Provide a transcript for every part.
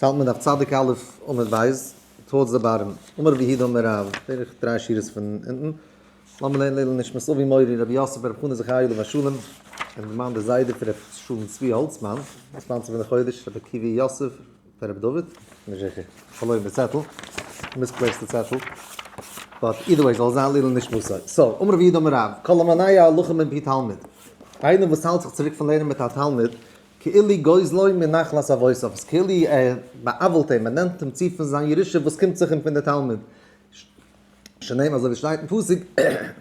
ס'האלט מען דף צדיק א' עמוד ב', towards the bottom, אמר רב יהודה אמר רב, בערך דריי שורות פון אונטן, לאמיר לערנען לעילוי נשמת אבי מורי רבי יוסף ברב חנא זכרי' עליו השלום, און דערמאן די זיידע פון רבי שלום צבי האלצמאן, sponsor פון די חודש, רבי עקיבא יוסף בן רבי דוד, נישט זיכער, פארלוירן די צעטל, misplaced די צעטל, but either way זאל זיין לעילוי נשמתו. so, אמר רב יהודה אמר רב, כל המונע הלכה מפי תלמיד, איינער וואס האלט זיך צוריק פון לערנען מיט א תלמיד, כאילו גוזלו מנחלת אבותיו, ס'איז כאילו ער בא'עוול'ט אים, ער נעמט אים צו פון זיין ירושה וואס קומט זיך אים פון די תלמיד. שנאמר אזוי ווי שטייט אין פסוק,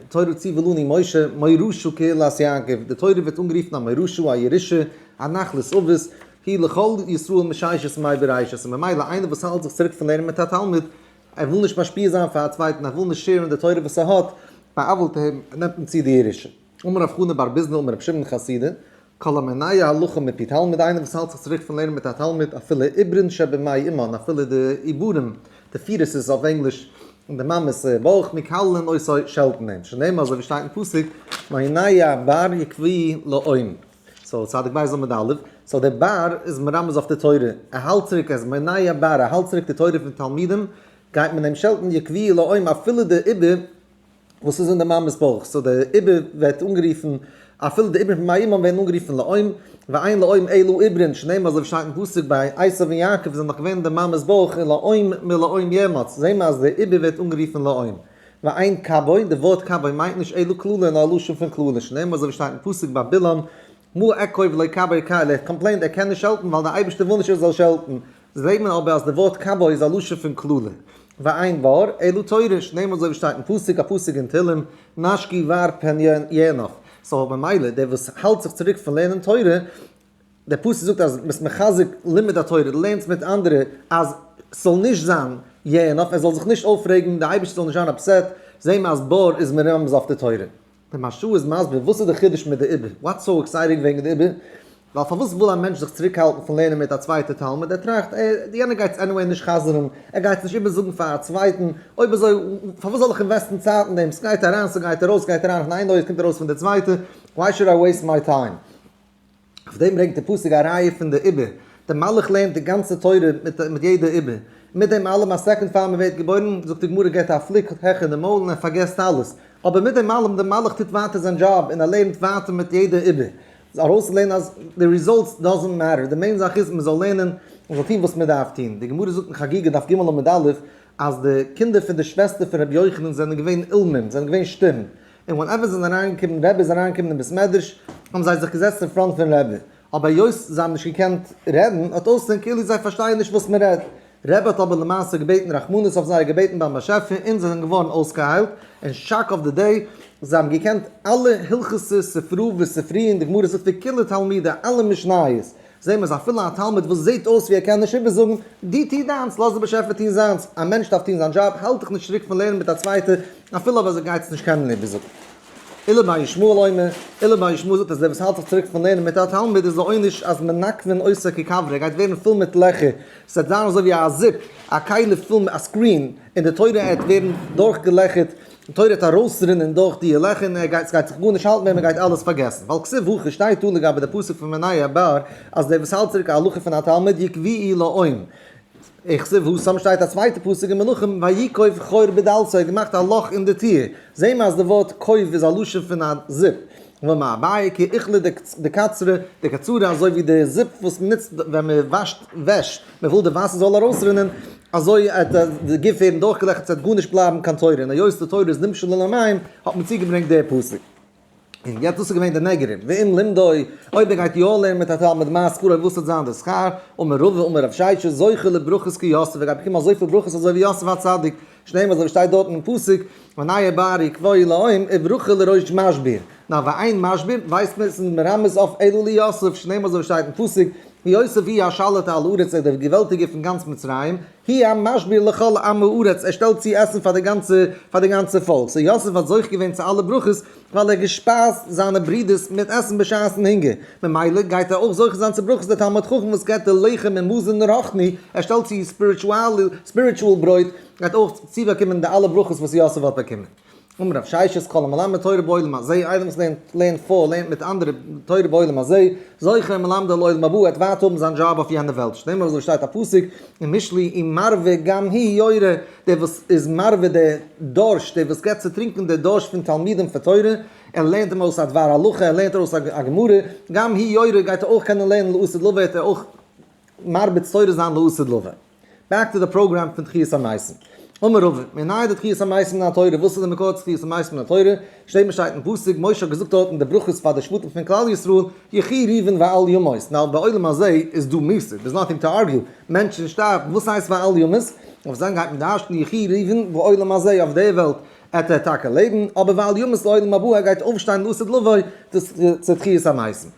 תורה ציוה לנו משה, מורשה קהלת יעקב, די תורה ווערט אנגערופן א מורשה, א ירושה, א נחלת אבות, היא לכל ישראל מששת ימי בראשית, און ממילא איינער וואס האלט זיך צוריק פון לערנען מיט א תלמיד, ער וויל נישט משפיע זיין פאר א צווייטן, ער וויל נישט share ן די תורה וואס ער האט, בא'עוול'ט אים, ער נעמט אים צו די ירושה. אמר רב חנא בר ביזנא אמר רבי שמעון חסידא, כל המונע הלכה מפי תלמיד איינער וואס האלט זיך צוריק פון לערנען מיט א תלמיד אפילו עוברין שבמעי אמן אפילו די עיבורים די fetuses אויף ענגליש אין די מאמעס בויך מקללין אותו שעלטן אים שנאמר אזוי ווי שטייט אין פסוק מונע בר יקבוהו לאום so צדיק בית עמוד א' so דער בר איז מרמז אויף די תורה ער האלט צוריק ער איז מונע בר ער האלט צוריק די תורה פון תלמידים גייט מען אים שעלטן יקבוהו לאום אפילו די עובר וואס איז אין די מאמע'ס בויך, so די עובר ווערט אנגערופן, אפילו די עוברים פון מעי אמן ווערן אנגערופן לאום, ואין לאום אלא עוברין, שנאמר אזוי ווי שטייט אין פסוק ביי עשו און יעקב זענען נאך געווען אין די מאמע'ס בויך און לאום מלאום יאמץ, זעהן מיר אז די עובר ווערט אנגערופן לאום. ואין כבוי, די ווארט כבוי מיינט נישט אלא קללה נאר א לשון פון קללה, שנאמר אזוי ווי שטייט אין פסוק ביי בלעם, מה אקוב לא כבוי קל, ער האט complained ער קען נישט שעלטן ווייל די אייבערשטער וויל נישט ער זאל שעלטן, זעהט מען אבער אז די ווארט כבוי איז א לשון פון קללה. ואין בר, אלא תורה, שנאמר אזוי ווי שטייט אין פסוק, א פסוק אין תהלים, נשקי בר פן יאנף. so ממילא דער וואס האלט זיך צוריק פון לערנען תורה, דער פסוק זאגט אז ביסט מחזק לימוד התורה, דו לערנסט מיט אנדערע אז ס'זאל נישט זיין יאנף, ער זאל זיך נישט אויפרעגן, דער אייבערשטער זאל נישט זיין upset, זעהן מיר אז בר איז מרמז אויף די תורה. דער מהרש"א איז מסביר וואס איז די חידוש מיט די עובר, what's so exciting וועגן די עובר, ווייל פארוואס וויל א מענטש זיך צוריקהאלטן פון לערנען מיט א צווייטע תלמיד, ער טראכט, אה, יענער גייט עס anyway נישט חזר'ן, ער גייט עס נישט איבערזאגן פאר א צווייטן, אויב אזוי פארוואס זאל איך invest ן צייט אין דעם, ס'גייט אריין ס'גייט ארויס, ס'גייט אריין פון איין אויער ס'קומט ארויס פון די צווייטע, why should I waste my time? אויף דעם ברענגט דער פסוק א ראיה פון די עובר, דער מלאך לערנט די גאנצע תורה מיט יעדע עובר, מיט דעם אלעם א סעקונד פאר מען ווערט געבוירן, זאגט די גמרא געט א פליק העכער די מויל און ער פארגעסט אלעס, אבער מיט דעם אלעם דער מלאך טוט ווייטער זיין דזשאב און ער לערנט ווייטער מיט יעדע עובר, ארויסצולערנען אז די results doesn't matter, די main זאך איז מען זאל לערנען, מען זאל טון וואס מען דארף טון, די גמרא זאגט אין חגיגה דף ג עמוד א' אז די קינדער פון די שוועסטער פון רבי יוחנן זענען געווען אילמים, זענען געווען שטום, און whenever זענען אריינגעקומען רבי איז אריינגעקומען אין בית מדרש האבן זיי זיך געזעצט אין front פון רבי, אבער היות זיי האבן נישט געקענט רעדן האט אויסגעזען כאילו זיי פארשטייען נישט וואס מען רעדט, רבי האט אבער למעשה געבעטן רחמנות אויף זיי, געבעטן ביים באשעפער און זיי זענען געווארן אויסגעהיילט, און shock of the day, זיי האבן געקענט אלע הלכות ספרא וספרי און די גמרא זאגט וכולהו תלמודי, אלע משניות, זעהן מיר אז אפילו א תלמיד וואס זעהט אויס ווי ער קען נישט איבערזאגן, דו טו דיינס, לאז די באשעפער טון זיינס, א מענטש דארף טון זיין דזשאב, האלט דיך נישט צוריק פון לערנען מיט א צווייטער, אפילו אויב ער גייט עס נישט קענען איבערזאגן. עולא בר ישמעאל אומר, עולא בר ישמעאל זאגט אז דער וואס האלט זיך צוריק פון לערנען מיט א תלמיד איז די עונש אז מנקבין אותו ככברה, ער גייט ווערן פול מיט לעכער, ס'וועט זיין אזוי ווי א זיפ, א כלי פול מיט א screen, און די תורה עט ווערן דורכגעלעכערט, די תורה עט ארויסרינען דורך די לעכער און ער גייט, ס'גייט זיך גארנישט האלטן מער, מ'גייט אלעס פארגעסן. ווייל כתיב הכא שטייט דא לגבי די פסוק פון מונע בר, אז דער וואס האלט צוריק א הלכה פון א תלמיד יקבוהו לאום. וכתיב התם שטייט א צווייטע פסוק אין מלכים ויקוב חור בדלתו ער האט געמאכט א לאך אין די טיר, זעהן מיר אז די ווארט קוב איז א לשון פון א זיפ, ואמר אביי כי איכלא דקצרא דקצרא אזוי ווי די זיפ וואס מען נוצט ווען מען וואשט וועש, מען וויל די וואסער זאל ארויסרינען, אזוי עט די גוף ווערן דורכגעלעכערט ס'וועט גארנישט בלייבן קיין תורה, און היות די תורה איז נמשל למים האט מען צוגעברענגט די פסוק. און יעצט דאס איז געווען די negative, ואם לימדו, אויב ער גייט יא לערנען מיט א תלמיד מה שכרו וואס וועט זיין די שכר, אמר רבא אמר רב ששת זוכה לברכות כיוסף ער גייט באקומען אזויפיל ברכות אזוי ווי יוסף הצדיק, שנאמר אזוי ווי שטייט דארטן אין פסוק, מונע בר יקבוהו לאום וברכה לראש משביר, נא ואין משביר ווייסט מען עס איז מרמז אויף אלא ליוסף, שנאמר אזוי ווי שטייט אין פסוק, ויוסף הוא השליט על הארץ ער איז דער געוועלטיגער פון גאנץ מצרים, הוא המשביר לכל עם הארץ, ער שטעלט צו עסן פאר די גאנצע פאר די גאנצע פאלק, so יוסף האט זוכה געווען צו אלע ברכות ווייל ער האט געשפייזט זיינע ברודערס מיט עסן בשעת'ן הונגער, ממילא גייט ער אויך זוכה זיין צו ברכות דער תלמיד חכם וואס געבט די לחם און מזון רוחני, ער שטעלט צו spiritual ברויט, גייט אויך צובאקומען די אלע ברכות וואס יוסף האט באקומען. אמר רב ששת כל המלמד תורה בעולם הזה, איינער וואס לערנט לערנט פאר, לערנט מיט אנדערע תורה בעולם הזה, זוכה מלמדו לעולם הבא, ער וועט ווייטער האבן זיין דזשאב אויף יענע וועלט, שנאמר אזוי שטייט א פסוק אין משלי ומרוה גם הוא יורה, דער וואס איז מרווה די דורשט, דער וואס געבט צו טרינקען די דורשט פון תלמידים פאר תורה, ער לערנט אים אויס א דבר הלכה, ער לערנט ארויס א גמרא, גם הוא יורה גייט ער אויך קענען לערנען לעתיד לבוא, וועט ער אויך מרביץ תורה זיין לעתיד לבוא. Back to the program פון תחיית המתים. אמר רבא, מנין דתחיית המתים מן התורה, וואס איז די מקור צו תחיית המתים מן התורה? שטייט מיר שטייט אין פסוק, משה האט געזאגט דארטן די ברכות פאר די שבטים פון כלל ישראל, יחי ראובן ואל ימות. Now בעולם הזה איז דא מיתה, there's nothing to argue, מענטשן שטארבן, וואס הייסט ואל ימות? אויף זיין גייט מען דרש'ן יחי ראובן בעולם הזה אויף די וועלט עט ער טאקע לעבן, אבער ואל ימות לעולם הבא ער גייט אויפשטיין לעתיד לבוא צו תחיית המתים.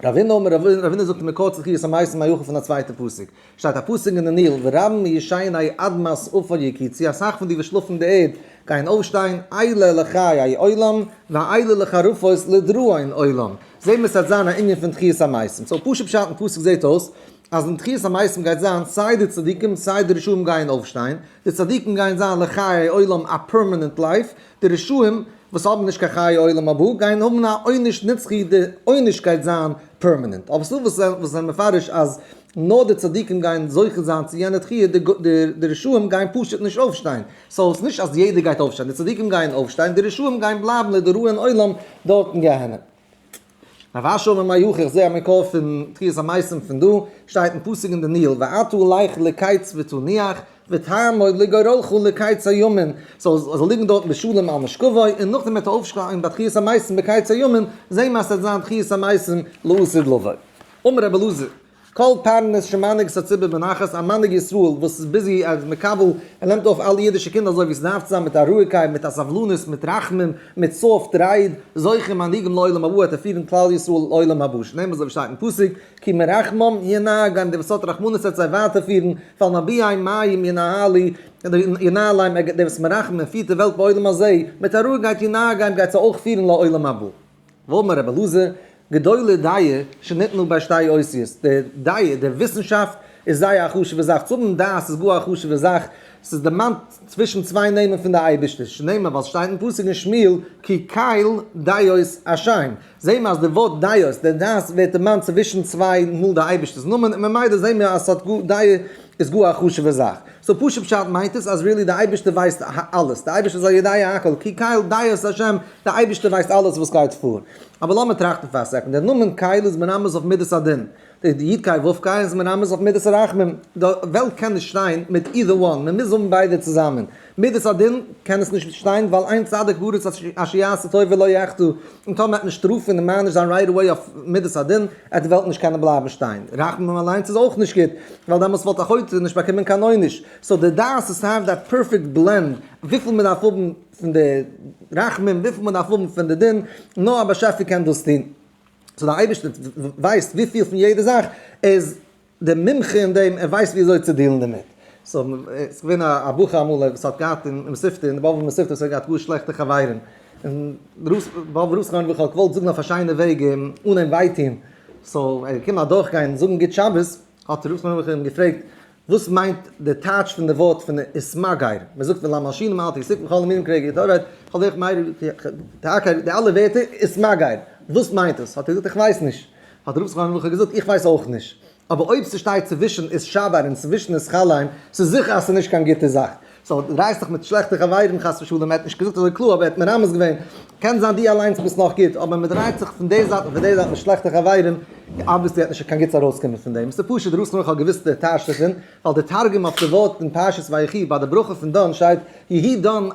רבינא אמר רבינא זאגט מקור צו תחיית המתים מהיכא פון א צווייטע פסוק, שטייט א פסוק אין דניאל ורבים מישני אדמת עפר יקיצו אסאך פון די וואס שלאפן די ערד גייען אויפשטיין אלה לחיי עולם ואלה לחרפות לדראון עולם, זעהט מען ס'וועט זיין א ענין פון תחיית המתים, so פשוט פשט אין פסוק זעהט אויס אז אין תחיית המתים גייט זיין סיי די צדיקים סיי די רשעים גייען אויפשטיין, די צדיקים גייען זיין לחיי עולם א permanent life, די רשעים וואס האבן נישט קיין חיי עולם הבא גייען האבן א עונש נצחי, די עונש גייט זיין permanent, אבער ס'דא וואס זענען מפרש אז נאר די צדיקים גייען זוכה זיין צו יענע תחייה, די רשעים גייען פשוט נישט אויפשטיין, so ס'איז נישט אז יעדער גייט אויפשטיין, די צדיקים גייען אויפשטיין, די רשעים גייען בלייבן לדראון עולם דארט אין גיהנום. רב אשי אמר מהיכא איך זעה א מקור פון תחיית המתים פון דא, שטייט אין פסוק אין דניאל ואתה לך לקץ ותנוח ותעמוד לגורלך לקץ הימים, זאל זאל ליגן דארט בשלום על משכבו, און נאכדעם וועט ער אויפשטיין ביי תחיית המתים בקץ הימים, זעהן מיר אז ס'וועט זיין תחיית המתים לעתיד לבוא. אמר רבי אלעזר, כל פרנס שמנהיג את הציבור בנחת, א מנהיג ישראל וואס איז busy ער איז מקבל, ער נעמט אויף אלע אידישע קינדער אזוי ווי עס דארף צו זיין מיט א רואיגקייט, מיט א סבלנות, מיט רחמים, מיט soft רייד, זוכה מנהיגים לעולם הבא, וועט ער פירן כלל ישראל לעולם הבא, שנאמר אזוי ווי שטייט אין פסוק, כי מרחמם ינהגם, דער וואס האט רחמנות וועט זיי ווייטער פירן, ועל מביאי מים ינהלו, ינהלם, דער וואס מרחם און פירט די וועלט בעולם הזה, מיט א רואיגקייט ינהגם גייט זיי אויך פירן לעולם הבא. ואמר רבי אלעזר, גדולה דעה שניתנה בין שתי אותיות, די דעה, די וויסנשאפט, איז זייער א חשוב'ע זאך, צו האבן דעת איז גאר א חשוב'ע זאך, ס'איז דערמאנט צווישן צוויי נעמען פון די אייבערשטער, שנאמר ווייל ס'שטייט אין פסוק אין שמואל כי קל דעות השם, זעהן מיר אז די ווארט דעות, די דעת ווערט דערמאנט צווישן צוויי מאל די אייבערשטער'ס נאמען, און ממילא זעהן מיר אז ס'האט גאר דעה איז גאר א חשוב'ע זאך. So פשוט פשט מיינט עס אז really די אייבערשטער ווייסט אלעס, די אייבערשטער איז א יודע הכל, כי קל דעות השם, די אייבערשטער ווייסט אלעס וואס גייט פאר. אבער לאמיר טראכטן פאר א second, דער נאמען קל איז מרמז אויף מידת הדין, די יוד קיי וואו קיי איז מרמז אויף מידת הרחמים, די וועלט קען נישט שטיין מיט either one, מען מוז האבן ביידע צוזאמען, מידת הדין קען עס נישט שטיין ווייל אין צדיק בארץ אשר יעשה טוב ולא יחטא, און טאמער מ'עט נישט שטראפן און מעניש זיין right away אויף מידת הדין, עט די וועלט נישט קענען בלייבן שטיין. רחמים אליינס איז אויך נישט גוט, ווייל דעמאלטס וואלט א חוטא נישט באקומען קיין עונש. So די דעת איז to have that perfect blend, וויפיל מען דארף האבן פון די רחמים, וויפיל מען דארף האבן פון די דין, נאר א באשעפער קען דאס טון. So דער אייבערשטער ווייסט וויפיל פון יעדע זאך, ער איז דער מומחה אין דעם, ער ווייסט ווי אזוי צו deal ן דערמיט. So ס'איז געווען א בחור אמאל וואס האט געהאט אין מתיבתא, אין די באבובער מתיבתא, וואס האט געהאט גאר שלעכטע חברים, און באבובער רב זכרונו לברכה האט געוואלט זאגן אויף א שיינע וועג אים אן אים וויי טון, so ער איז געקומען אדורכגיין זאגן גוט שבת, האט רב זכרונו לברכה אים געפרעגט, וואס מיינט די טייטש פון די ווארט פון ותמגר? מען זאגט ולמלשינים אל תהי תקוה וכל המינים כרגע יתאבד, כל דרך מאיר תעקר, די אלע ווערטער ותמגר, וואס מיינט עס? האט ער געזאגט איך ווייס נישט. האט רב זכרונו לברכה געזאגט איך ווייס אויך נישט, אבער אויב ס'שטייט צווישן ותשבר און צווישן ותכלם, ס'איז זיכער אז ס'איז נישט קיין גוטע זאך. So דו דרייסט דיך מיט שלעכטע חברים חס ושלום, ער האט נישט געזאגט אזוי קלאר אבער ער האט מרמז געווען, קען זיין דו אליינס ביסט נאך גוט, אבער מען דרייט זיך פון די זייט און פון די זייט מיט שלעכטע חברים, obviously וועט נישט קיין גוטס ארויסקומען פון דעם. ס'איז פשוט רב זכרונו לברכה האט געוואוסט די טייטש דערפון, ווייל די תרגום אויף די ווארט אין פרשת ויחי ביי די ברכה פון דן שטייט יהי דן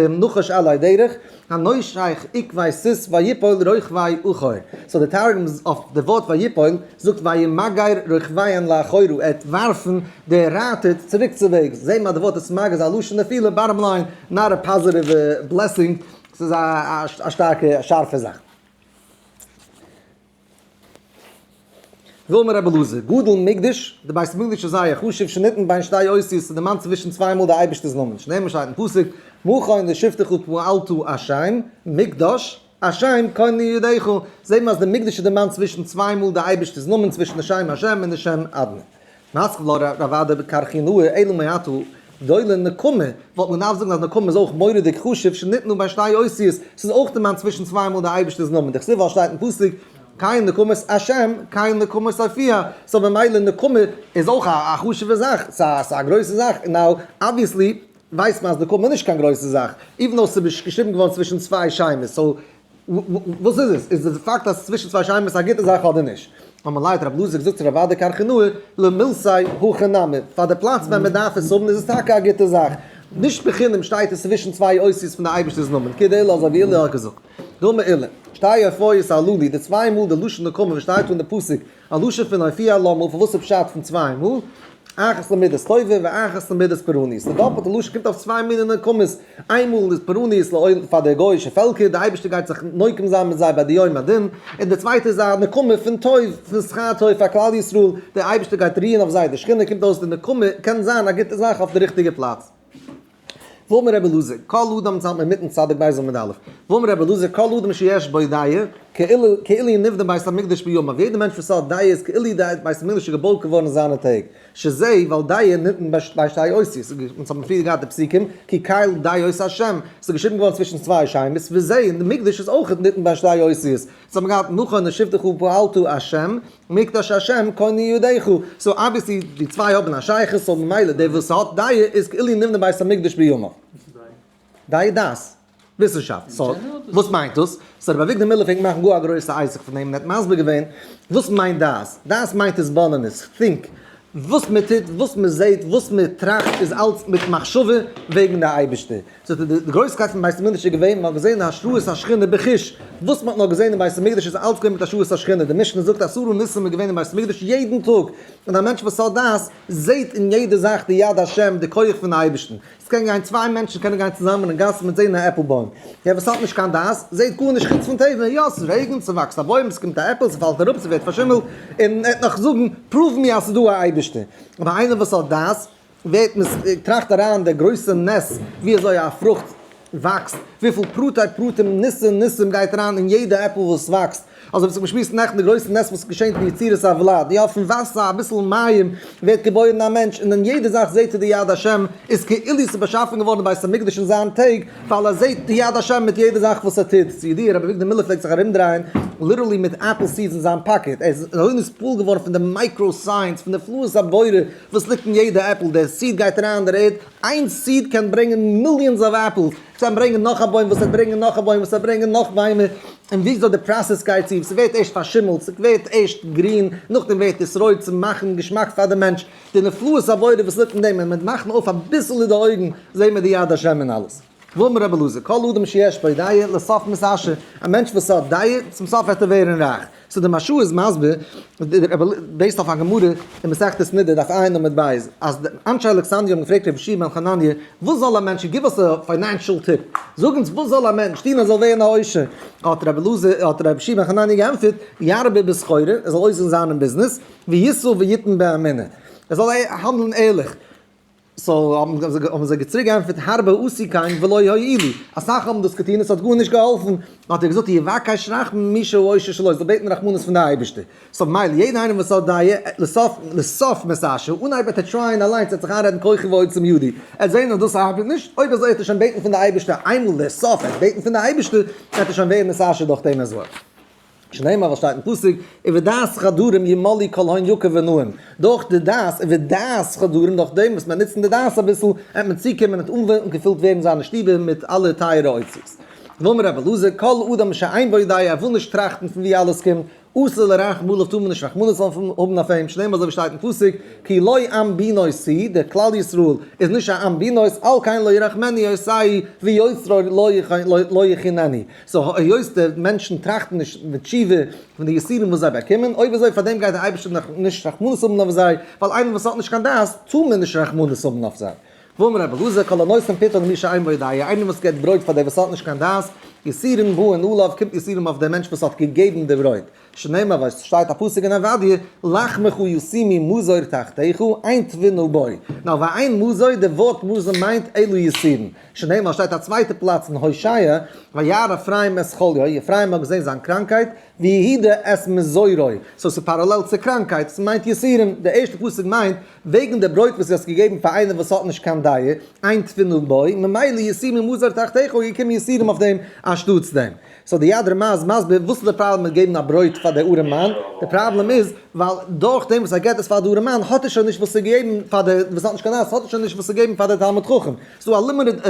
נחש עלי דרך, הנושך עקבי סוס ויפול רוכבי אחור. So די תרגום אויף די ווארט ויפול זאגט וימגר רוכביהן לאחורה, ער האט ווארפן די רייטער צוריק צו וועגס. זעהט מען אז די ווארט ותמגר איז א לשון נפילה, bottom line, not a positive blessing, ס'איז א שטארקע שארפע זאך. ואמר רבי אלעזר, גדול מקדש, די בית המקדש איז זייער חשוב, שניתן בין שתי אותיות, ס'איז דערמאנט צווישן צוויי מאל די אייבערשטער'ס נאמען, שנאמר שטייט אין פסוק, מכון לשבתך פעלת השם, מקדש, השם כוננו ידיך, זעט מען אז די מקדש איז דערמאנט צווישן צוויי מאל די אייבערשטער'ס נאמען, צווישן די שם השם און די שם אדני. מתקיף לה רב אדא בכרכינהו אלא מעתה. גדולה נקמה, וואלט מען געדארפט זאגן אז נקמה איז אויך מורא'דיג חשוב, שניתנו בין שתי אותיות, ס'איז אויך דערמאנט צווישן צוויי מאל די אייבערשטער'ס נאמען, דכתיב ווייל שטייט אין פסוק כן נקמת השם כן נקמת הופיע, so ממילא נקמה איז אויך א חשוב'ע זאך, ס'איז א גרויסע זאך, now obviously ווייסט מען אז נקמה איז נישט קיין גרויסע זאך, even though ס'איז געשריבן געווארן צווישן צוויי שמות, so וואס איז עס? איז די פאקט אז צווישן צוויי שמות א גוטע זאך אדער נישט? אמר ליה האט רב אלעזר געזאגט צו רב אדא קרחינאה, למילתיה הכי נמי, פאר די פלאץ ווען מען דארף עס האבן איז עס טאקע א גוטע זאך, נישט בחינם שטייט עס צווישן צוויי אותיות פון די אייבערשטער'ס נאמען, כדעולא אזוי ווי עולא האט געזאגט. דאמר עולא, שתי הופעות הללו, די צוויי מאל די לשון נקמה וואס שטייט דא אין די פסוק, א לשון פון הופיע למה, פארוואס איז פשט פון צוויי מאל? אחת למידת טובה ואחת למידת פורענות. די דאפעלטע לשון קומט אויף צוויי מיני נקמות, איין מאל איז פורענות לעול פאר די גוי'אישע פעלקער, די אייבערשטער גייט זיך נוקם זיין מיט זיי ביי די יום הדין, און די צווייטע איז א נקמה פון טוב, פון שכר טוב פאר כלל ישראל, די אייבערשטער גייט רוען אויף זיי די שכינה, קומט אויס די נקמה קען זיין א גוטע זאך אויף די ריכטיגע פלאץ. ואמר רבי אלעזר, כל אדם צאלט מען מיטן צדיק בית עמוד א'. ואמר רבי אלעזר, כל אדם שיש בו דעה, כאילו נבנה בית המקדש בימיו, יעדער מענטש וואס האט דעה איז כאילו די בית המקדש איז געבויט געווארן אין זיינע טעג. שזה, ווייל דעה ניתן בין שתי אותיות, אונז האבן פריער געהאט די פסוקים, כי קל דעות השם, ס'איז געשריבן געווארן צווישן צוויי שמות, וזה, און די מקדש איז אויך ניתן בין שתי אותיות, אונז האבן געהאט נכון לשבתך פעלת השם, מקדש השם כוננו ידיך, so obviously די צוויי האבן א שייכות, so ממילא דער וואס האט דעה איז כאילו נבנה בית המקדש בימיו. דעה דעת. וויסנשאפט. so וואס מיינט דאס? so רבי אביגדור מילער פלעגט מאכן גאר א גרויסע עסק פון דעם און ער האט מסביר געווען וואס מיינט דעת. דעת מיינט התבוננות, think. וואס מען טוט, וואס מען זעט, וואס מען טראכט איז אלץ מיט מחשבה וועגן די אייבערשטער. so די גרויסקייט פון בית המקדש איז געווען, מען האט געזען השראת השכינה בחוש. וואס מען האט נאר געזען אין בית המקדש איז אלץ געווען מיט השראת השכינה. די משנה זאגט עשרה ניסים איז געווען אין בית המקדש יעדן טאג. און א מענטש וואס האט דעת זעט אין יעדע זאך די יד השם, די כח פון אייבערשטן. עס קען גיין צוויי מענטשן קענען גיין צוזאמען אין גאס מיט זען א עפל בוים. דער וואס האט נישט קיין דעת זעט גארנישט חוץ פון טבע, יא ס'רעגנט, ס'וואקסט א בוים, ס'קומט א עפל, ס'פאלט אראפ, ס'ווערט פארשימלט, און ער וועט נאך זאגן prove me אז ס'איז דא א אייבערשטער. אבער איינער וואס האט דעת ווערט מס טראכט אריין דער גרויסע נס ווי אזוי א פרוכט וואקסט, וויפיל פרטי פרטים ניסי ניסים גייט אריין אין יעדע עפל וואס וואקסט, אזוי ווי ס'האט געשמועסט נעכטן די גרויסע נס וואס געשענט אין יצירת הוולד, יא פון וואסער אביסל מים ווערט געבוירן א מענטש און אין יעדע זאך זעט ער די יד השם, איז כאילו ס'איז באשאפן געווארן בית המקדש אין זיין טעג, ווייל ער זעט די יד השם מיט יעדע זאך וואס ער טוט, צו ידיעה רבי אביגדור מילער פלעגט זיך ארומדרייען literally מיט apple seeds אין זיין פאקעט, ער איז אזוי נתפעל געווארן פון די micro science, פון די פלאות הבורא וואס ליגט אין יעדע עפל, דער seed גייט אריין אין דער ערד, איין seed קען ברענגען millions of apples, ס'קען ברענגען נאך א בוים וואס וועט ברענגען נאך א בוים וואס וועט ברענגען נאך ביימער, און וויאזוי די process גייט צו, ס'ווערט ערשט פארשימלט, ס'ווערט ערשט גרין, נאכדעם ווערט עס רויט צו מאכן געשמאק פאר די מענטש, די נפלאות הבורא וואס ליגט אין דעם, ווען מיר מאכן אויף אביסעלע די אויגן, זעהן מיר די יד השם אין אלעס. ואמר רבי אלעזר, כל אדם שיש בו דעה, לסוף מתעשר, א מענטש וואס האט דעה, צום סוף וועט ער ווערן רייך. so די מהרש"א איז מסביר, based אויף א גמרא אין מסכת נדה דף ע' עמוד ב', אז די אנשי אלכסנדריה האבן געפרעגט רבי יהושע בן חנניה, וואס זאל א מענטש, give us a financial tip, זאג אונז וואס זאל א מענטש טון ער זאל ווערן א עושר? האט רבי אלעזר, האט רבי יהושע בן חנניה געענטפערט, ירבה בסחורה, ער זאל עוסק זיין אין ביזנעס, וישא ויתן באמונה, ער זאל האנדלן ערליך. so האבן זיי צוריק געענטפערט הרבה עשו כן ולא הועילו, אסאך האבן דאס געטון עס האט גארנישט געהאלפן, האט ער געזאגט יבקש רחמים ממי שהעושר שלו, זאל בעטן רחמנות פון די אייבערשטער, so מילא יעדער איינער וואס האט דעה לסוף לסוף מתעשר, אנהייב וועט ער try ען אליינס, ער וועט זיך איינרעדן כוחי ועוצם ידי, ער וועט זען אז דאס ארבעט נישט, אויב אזוי וועט ער שוין בעטן פון די אייבערשטער, איינמאל לסוף ער וועט בעטן פון די אייבערשטער, וועט ער שוין ווערן מתעשר דורך דעם as well. שנאמר וואס שטייט אין פסוק, ובדעת חדרים ימלאו כל הון יקר ונעים, דורך די דעת, ובדעת חדרים, דורך דעם וואס מען נוצן די דעת אביסל, וועט מען צוקומען און אנגעפילט ווערן זיינע שטיבער מיט אלע טייערע אוצרות. ואמר רבי אלעזר, כל אדם שאין בו דעה, ער וויל נישט טראכטן פון ווי אלעס קומט, אסור לרחם עליו טאר מען נישט רחמנות האבן אויף אים, שנאמר אזוי ווי שטייט אין פסוק, כי לא עם בינות הוא, דער כלל ישראל איז נישט א עם בינות, על כן לא ירחמנו עושהו ויוצרו לא יחננו. so היות די מענטשן טראכטן נישט מיט תשובה פון די יסורים וואס זיי באקומען, אויב אזוי פאר דעם גייט דער אייבערשטער נאך נישט רחמנות האבן אויף זיי, ווייל איינער וואס האט נישט קיין דעת טאר מען נישט רחמנות האבן אויף זיי. ואמר רבי אלעזר כל הנותן פתו למי שאין בו דעה, איינער וואס געבט ברויט פאר דער וואס האט נישט קיין דעת, יסורים באין עליו, קומט יסורים אויף דעם מענטש וואס האט געגעבן די ברויט. שנאמר ווייל ס'שטייט א פסוק אין עובדיה, לחמך ישימו מזור תחתיך, אין תבונה בו. Now ואין מזור, די ווארט מזור מיינט אלא יסורים. שנאמר שטייט א צווייטע פלאץ אין הושע, וירא אפרים את חוליו, אפרים האט געזען זיין קראנקייט, ויהודה את מזורו. So ס'איז parallel צו קראנקייט, ס'מיינט יסורים. די ערשטע פסוק מיינט, וועגן די ברויט וואס דו האסט געגעבן פאר איינער וואס האט נישט קיין דעה, אין תבונה בו, ממילא ישימו מזור תחתיך, געקומען יסורים אויף דעם אנשטאטס דעם. So די יד רמה איז מסביר וואס איז די פראבלעם מיט געבן א ברויט פאר די ארעם מאן, די פראבלעם איז ווייל דורך דעם וואס ער געבט עס פאר די ארעם מאן האט ער שוין נישט וואס צו געבן פאר די וואס האט נישט קיין דעת האט ער שוין נישט וואס צו געבן פאר די תלמיד חכם, ס'איז דא א limited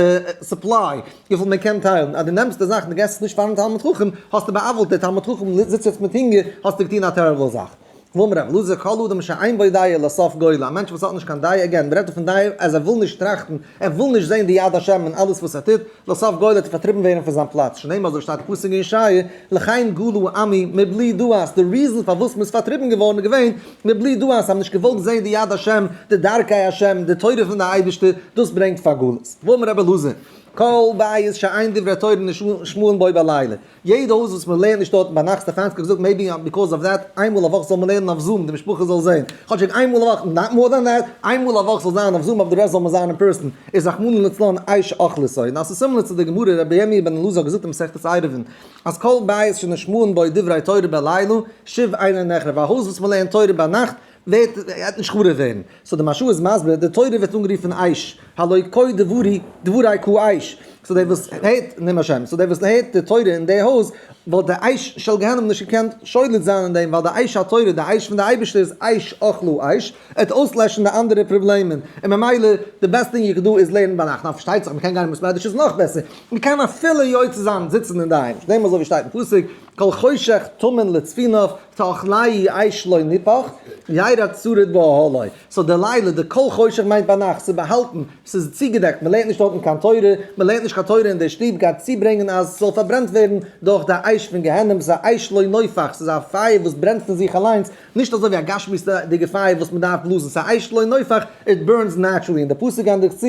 supply וויפיל מען קען טיילן, אז דו נעמסט די זאך און דו געבסט עס נישט פארן תלמיד חכם האסטו בא'עוול'ט דער תלמיד חכם זיצט יעצט מיט הונגער האסטו געטון א terrible זאך. ואמר רבי אלעזר כל אדם שאין בו דעה לסוף גולה, א מענטש וואס האט נישט קיין דעה, again, מ'רעדט דא פון דעה אז ער וויל נישט טראכטן, ער וויל נישט זען די יד השם אין אלעס וואס ער טוט, לסוף גולה וועט ער פארטריבן ווערן פון זיין פלאץ, שנאמר אזוי שטייט אין פסוק אין ישעיה, לכן גלו עמי מבלי דעת, די reason פארוואס מ'איז פארטריבן געווארן איז געווען מבלי דעת, זיי האבן נישט געוואלט זען די יד השם, די דרכי השם, די תורה פון די אייבערשטער, דאס ברענגט פאר גלות. ואמר רבי אלעזר, כל בית שאין דברי תורה נשמעין בו בלילה, יעדע הויז וואס מען לערנט נישט דארטן ביינאכט, סטעפאנסקי האט געזאגט maybe because of that איינמאל א וואך זאל מען לערנען אויף Zoom די משפחה זאל זען, כאטשיג איינמאל א וואך, not more than that, איינמאל א וואך זאל זיין אויף Zoom אבער די rest זאל מען זיין אין person, איז רחמנא לצלן אש אוכלתו. און אז ס'איז similar צו די גמרא רבי ירמי' בן אלעזר האט געזאגט אין מסכת עירובין אז כל בית שנשמעין בו דברי תורה בלילה שוב אינו נחרב א הויז וואס מען לערנט תורה ביינאכט ווערט וועט נישט חרוב ווערן. So די מהרש"א איז מסביר, די תורה ווערט אנגערופן אש, הלא כה דברי דברי כאש, so דער וואס הערט, נעם השם, so דער וואס הערט די תורה אין די הויז, וואלט די אש של גיהנום נישט געקענט שולט זיין אין דעם, ווייל די אש התורה, די אש פון די אייבערשטער איז אש אוכלה אש, ער וועט אויסלעשן די אנדערע פראבלעמען, און ממילא די best thing you can do איז לערנען ביינאכט, נאר פארשטייט זיך מ'קען גיין אין בית מדרש איז נאך בעסער, מ'קען אפילו יוצא זיין זיצן אינדערהיים, שנאמר אזוי ווי שטייט אין פסוק, כל חושך טמון לצפוניו, תאכלהו אש לא נפח, ירא שריד באהלו. So די לילה, די כל חושך מיינט ביינאכט, ס'איז באהאלטן, ס'איז צוגעדעקט, מ'לערנט נישט דארטן קיין תורה, מ'לערנט נישט קיין תורה אין די שטוב, גייט צוברענגען אז ס'זאל פארברענט ווערן דורך די אש פון גיהנום, ס'איז א אש לא נופח, ס'איז א פייער וואס ברענט פון זיך אליינס, נישט אזוי ווי א גשמיות'דיגע פייער וואס מ'דארף בלאזן, ס'איז א אש לא נופח, it burns naturally, און די פסוק ענדיגט צו,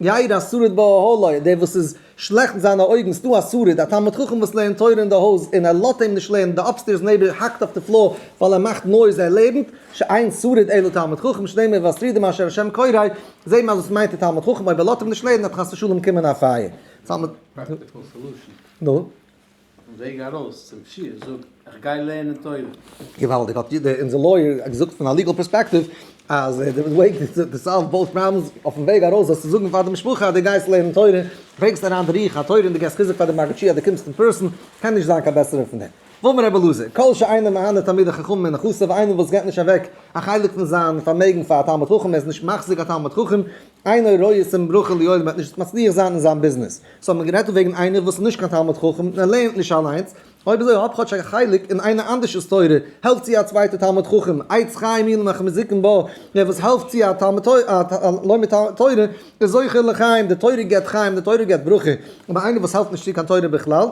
ירא שריד באהלו, דער וואס איז. שלעכט אין זיינע אויגן, ס'דא א שריד, א תלמיד חכם וואס לערנט תורה אין די הויז און ער לאזט אים נישט לערנען, די upstairs neighbor האקט אויף די floor ווייל ער מאכט noise, ער לערנט, שאין שריד אלא תלמיד חכם, שנאמר והשרידים אשר השם קורא, זעהט מען אז עס מיינט די תלמיד חכם, אויב ער לאזט אים נישט לערנען וועט חס ושלום קומען א פייער. Practical solution. נו? אויפן וועג ארויס צום שיעור זאג איך גיי לערנען תורה. געוואלדיג האט אונזער lawyer געזאגט פון א legal perspective אז די way to solve both problems אויפן וועג ארויס זאלסטו זאגן פאר די משפחה אז דו גייסט לערנען תורה, ברענגסט אריין די רוח התורה און דו געבסט חיזוק פאר די מגיד שיעור אז דו קומסט אין person, קען נישט זיין קיין בעסערע פון דעם. ואמר רבי אלעזר, כל שאינו מהנה תלמידי חכמים מנכסיו, איינער וואס געבט נישט אוועק א חלק פון זיין פארמעגן פאר א תלמיד חכם, ער איז נישט מחזיק א תלמיד חכם, אינו רואה סימן ברכה לעולם, וועט נישט מצליח זיין אין זיין ביזנעס. So האט מען גערעדט דא וועגן איינער וואס איז נישט קיין תלמיד חכם און ער לערנט נישט אליינס, אויב אזוי האב כאטש א חלק אין איינער אנדערש'ס תורה, העלף צו א צווייטע תלמיד חכם, עץ חיים היא למחזיקים בה, דער וואס העלפט צו א תלמיד א לומד תורה איז זוכה לחיים, די תורה געבט חיים, די תורה געבט ברכה, אבער איינער וואס העלפט נישט צו קיין תורה בכלל,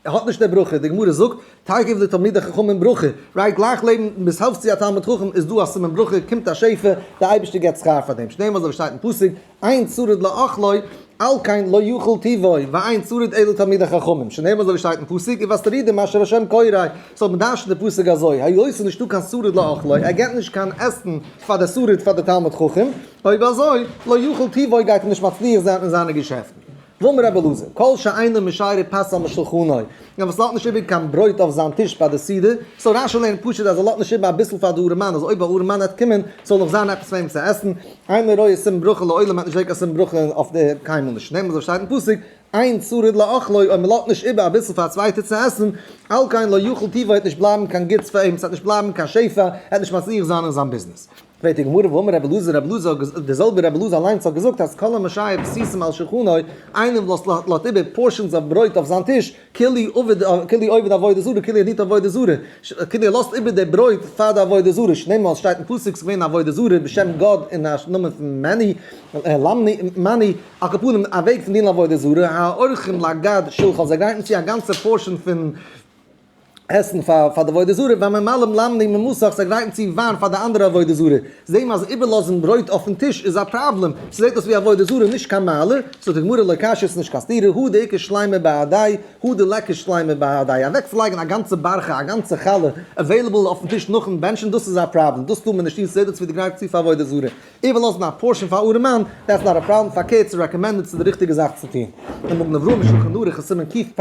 ער האט נישט די ברכה, די גמרא זאגט, תיכף לתלמידי חכמים ברכה, right גלייך לעבן ביז העלפט צו א תלמיד חכם איז דא א סימן ברכה, קומט א שפע, די אייבערשטער געבט שכר פאר דעם, שנאמר אזוי ווי שטייט אין פסוק, אין שריד לאכלו, על כן לא יוכל טובו, ואין שריד אלא תלמידי חכמים, שנאמר אזוי ווי שטייט אין פסוק, ובשרידים אשר השם קורא, so מען דרש'נט די פסוק אזוי, היות ס'איז נישטא קיין שריד לאכלו, ער געבט נישט קיין עסן פאר די שריד פאר די תלמיד חכם, אויב אזוי, לא יוכל טובו גייט ער נישט מצליח זיין אין זיינע געשעפטן. ואמר רבי אלעזר, כל שאינו משאיר פת על משולחנו, דער וואס לאזט נישט איבער קיין ברויט אויף זיין טיש ביי די סעודה, so רש"י לערנט פשוט אז ער לאזט נישט איבער אביסל פאר די ארעמאן, אז אויב א ארעמאן וועט קומען זאל נאך זיין עפעס פאר אים צו עסן, אינו רואה סימן ברכה לעולם וועט נישט זען קיין סימן ברכה אויף די קיינמאל נישט, שנאמר אזוי שטייט אין פסוק, אין שריד לאכלו, אויב מען לאזט נישט איבער אביסל פאר א צווייטער צו עסן, על כן לא יוכל טובו וועט נישט בלייבן קיין גוטס פאר אים, ס'וועט נישט בלייבן קיין שפע, ער וועט נישט מצליח זיין אין זיין ביזנעס. פרעגט די גמרא ואמר רבי אלעזר, רבי אלעזר האט געזאגט, דער זעלבער רבי אלעזר אליינס האט געזאגט אז כל המשאיר פתיתים על שולחנו, איינער וואס לאזט איבער portions אוו ברויט אויף זיין טיש, כאילו עובד עבודה זרה, כאילו ער דינט עבודה זרה, כאילו ער לאזט איבער די ברויט פאר די עבודה זרה, שנאמר עס שטייט אין פסוק ס'איז געווען עבודה זרה בשם גד אין א נאמען פון מני, למני, מני, על כל פנים א וועג פון דינען עבודה זרה, העורכים לגד שלחן, זיי גרייטן צו א גאנצע portion פון. עסן פאר פאר די עבודה זרה, והממלאים למני ממסך, זיי גרייטן צו וויין פאר די אנדערע עבודה זרה, זעהן מיר אז איבערלאזן ברויט אויפן טיש איז א פראבלעם, ס'זעהט אויס ווי עבודה זרה נישט קיין מעלה, זאגט די גמרא לא קשיא ס'נישט קיין סתירה, הא דאיכא שלימה בהדיה, הא דליכא שלימה בהדיה, אוועקצולייגן א גאנצע בארכע א גאנצע חלה available אויפן טיש נאכן בענטשן דאס איז א פראבלעם, דאס טאר מען נישט טון, ס'זעהט אויס ווי די גרייטסט צו פאר עבודה זרה. איבערלאזן א portion פאר ארעמאן, that's not a problem, פארקערט ס'איז recommended ס'איז די ריכטיגע זאך צו טון. דער מגן אברהם אין שלחן ערוך אין סימן קפ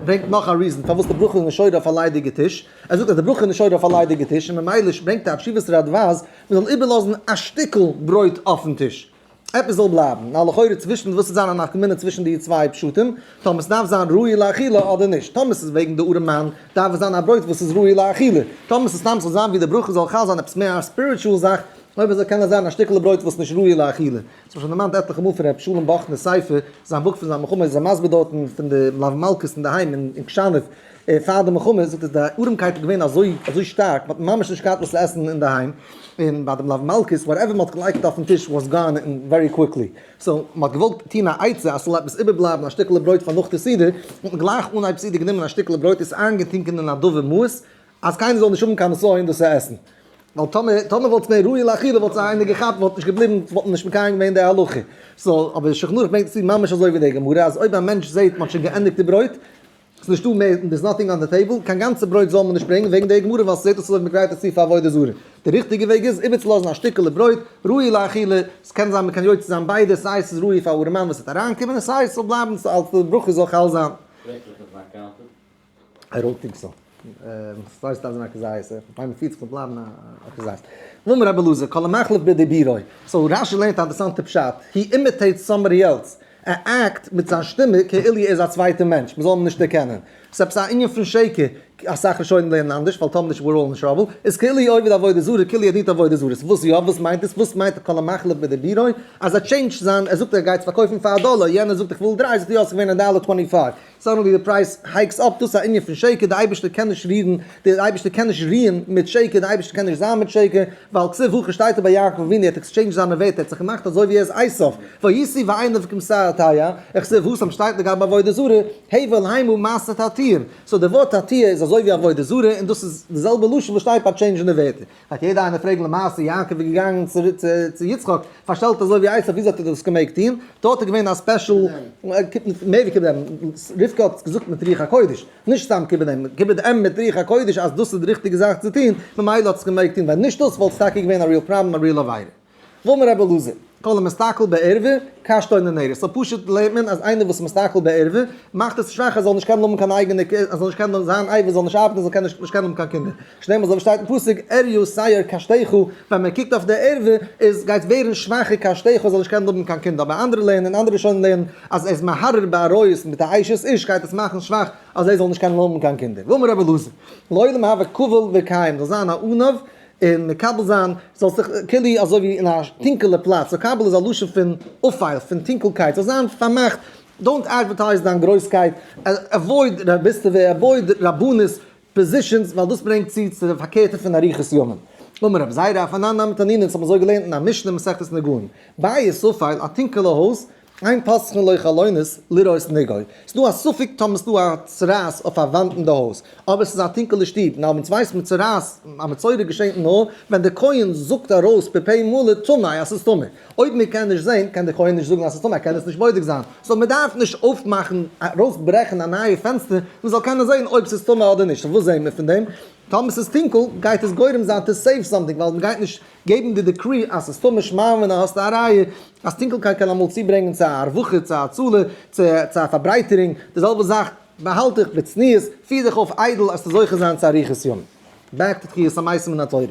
ברענגט נאך א reason פארוואס די ברכה איז נישט שורה אויף א ליידיגע טיש, ער זאגט אז די ברכה איז נישט שורה אויף א ליידיגע טיש און ממילא ברענגט ער א תשובת רדבז מ'זאל איבערלאזן א שטיקל ברויט אויפן טיש. עפעס זאל בלייבן. נאר לכאורה צווישן וואס איז זיין א נפקא מינה צווישן די צוויי פשטים, טאמער ס'דארף זיין ראוי לאכילה אדער נישט. טאמער ס'איז וועגן די ארעמאן, דארף עס זיין א ברויט וואס איז ראוי לאכילה. טאמער ס'איז סתם ס'זאל זיין ווי די ברכה זאל חל זיין עפעס מער א spiritual זאך, אויב אזוי קען עס זיין א שטיקעלע ברויט וואס נישט ראוי לאכילה. ס'האט שוין דערמאנט עטליכע מאל פון ר' שלום באכנער'ס ספר, זיין בוק פון זיין מלחמה איז ער מסביר דארטן פון די מלוה מלכה'ס אינדערהיים אין קשאנוב פאר די מלחמה, זאגט ער די ארעמקייט איז געווען אזוי אזוי שטארק, מ'האט ממש נישט געהאט וואס צו עסן אינדערהיים, און ביי די מלוה מלכה'ס whatever מ'האט געלייגט אויפן טיש was gone very quickly, so מ'האט געוואלט טון א עצה אז ס'זאל עפעס איבערבלייבן א שטיקעלע ברויט פאר נאך די סעודה, האט מען גלייך אנהייב סעודה גענומען א שטיקעלע ברויט עס איינגעטונקען אין א דבר מאוס, אז קיינער זאל נישט האבן קיין נסיון דאס צו עסן, ווייל טאמער טאמער וואלט עס געווען ראוי לאכילה וואלט עס איינער געכאפט וואלט נישט געבליבן וואלט מען נישט מקיים געווען די הלכה, so אבער שולחן ערוך ברענגט עס צו ממש אזוי ווי די גמרא אז אויב א מענטש זעט מען האט שוין געענדיגט די ברויט, ס'איז נישטא מער, there's nothing on the table, קיין גאנצע ברויט זאל מען נישט ברענגען וועגן די גמרא ווייל ס'זעט אויס אזוי ווי מ'גרייט עס צו פאר עבודה זרה, די ריכטיגע וועג איז איבערצולאזן א שטיקעלע ברויט ראוי לאכילה, ס'קען זיין מ'קען יוצא זיין ביידע סיי ס'איז ראוי פאר ארעמאן וואס וועט אריינקומען און סיי ס'זאל בלייבן אלס די ברכה זאל חל זיין. ברעקלעך איז not counted. I don't think so. ס'הייסט אז א כזית, איך מיין מ'פירט זיך מיט בלייבן א כזית. ואמר רבי אלעזר, כל המחליף בדיבורו. so רשי לערנט א אינטערעסאנטע פשט, he imitates somebody else. ער act מיט זיין שטימע כאילו ער איז א צווייטע מענטש, מ'זאל אים נישט דערקענען. ס'איז עפעס א ענין פון שקר, אסאך ראשונים לערנען אנדערש, ווייל טאמער נישט we're all in trouble, איז כאילו עובד עבודה זרה, כאילו ער דינט עבודה זרה. וואס יא? וואס מיינט עס? וואס מיינט כל המחליף בדיבורו? אז ער change ט זיין, ער זאגט ער גייט עס פארקויפן פאר א דאלער, יענער זאגט איך וויל דריי, זאגט ער יא ס'איז געווען א דאלער 25. suddenly די price hikes up, דאס איז א ענין פון שקר, די אייבערשטער קען נישט רירן, די אייבערשטער קען נישט רוען מיט שקר, די אייבערשטער קען נישט זיין מיט שקר, ווייל כתיב הכא שטייט ביי יעקב אבינו, ער האט exchanged זיינע ווערטער, ער האט זיך געמאכט אזוי ווי ער איז עשיו, וישא בעיניו כבשר תיה, וכתיב התם שטייט לגבי עבודה זרה, הבל המה מעשה תעתועים, so די ווארט תעתוע איז אזוי ווי עבודה זרה, און דאס איז די זעלבע לשון וואס שטייט ביי change ן די ווערטער. וועט יעדער איינער פרעגן למעשה יעקב איז געגאנגען צו יצחק פארשטעלט אזוי ווי עשיו וויאזוי האט ער דאס געמעגט טון? דארט איז געווען א special מער ווי כיבוד אם, רבקה האט עס געזאגט מיט רוח הקודש, נישט סתם כיבוד אם, כיבוד אם מיט רוח הקודש אז דאס איז די ריכטיגע זאך צו טון, ממילא האט עס געמעגט טון, ווען נישט דאס וואלט עס טאקע געווען א real problem א real עבירה. ואמר רבי אלעזר, כל המסתכל בערווה, קשתו ננערת. so פשוט לערנט מען אז איינער וואס איז מסתכל בערווה, מאכט עס שוואך ער זאל נישט קענען האבן קיין אייגענע, ער זאל נישט קענען, זיין אבר זאל נישט ארבעטן, ער זאל נישט קענען האבן קיין קינדער. שנאמר אזוי ווי שטייט אין פסוק, עריה שער קשתך, ווען מען קוקט אויף די ערווה, איז גייט ווערן שוואכער קשתך, ער זאל נישט קענען האבן קיין קינדער. אבער אנדערע לערנען, אנדערע ראשונים לערנען, אז ער איז מהרהר בעריות מיט א אשת איש גייט עס מאכן שוואך אז ער זאל נישט קענען האבן קיין קינדער. ואמר רבי אלעזר, לעולם הוי קביל וקיים, זאל זיין א עניו, און מקבל זיין זאלסט זיך כאילו אזוי ווי אין א טונקעלע פלאץ, so קבל איז א לשון פון אפייל, פון טונקלקייט, זאל זיין פארמאכט, don't advertise דיין גרויסקייט, avoid רביסטעווע, avoid רבנות positions, ווייל דאס ברענגט צו צו די פארקערטע פון אריכות ימים. אמר רבי זירא, אף אנן נמי תנינא, אונז האבן אזוי געלערנט אין א משנה מסכת נגעים, בית אפל, א טונקעלע הויז, אין פותחין לו חלונות לראות נגעו. ס'דא א ספק טאמער ס'דא א צרעת אויף א וואנט אין די הויז, אבער ס'איז א טונקעלע שטוב, נאר אונז ווייסט מען צרעת א מצורע געשענט נאר ווען די כהן זאגט ארויס בפה מלא טמא אז ס'איז טמא. אויב מען קען נישט זען קען די כהן נישט זאגן אז ס'איז טמא, ער קען עס נישט בודק זיין. so מען דארף נישט אויפמאכן ארויסברעכן א נייע פענסטער מען זאל קענען זען אויב ס'איז טמא אדער נישט. וואס זען מיר פון דעם? טאמער ס'איז טונקל גייט עס גורם זיין to save something ווייל מען גייט נישט געבן די decree אז ס'איז טמא שמע מינה האסטו א ראיה אז טונקלקייט קען אמאל צוברענגען צו א הרווחה, צו א הצלה, צו צו א פארברייטערונג, די זעלבע זאך באהאלט דיך בצניעות, פיר דיך אויף איידל אז צו זוכה זיין צו אריכות ימים. back to תחיית המתים מן התורה.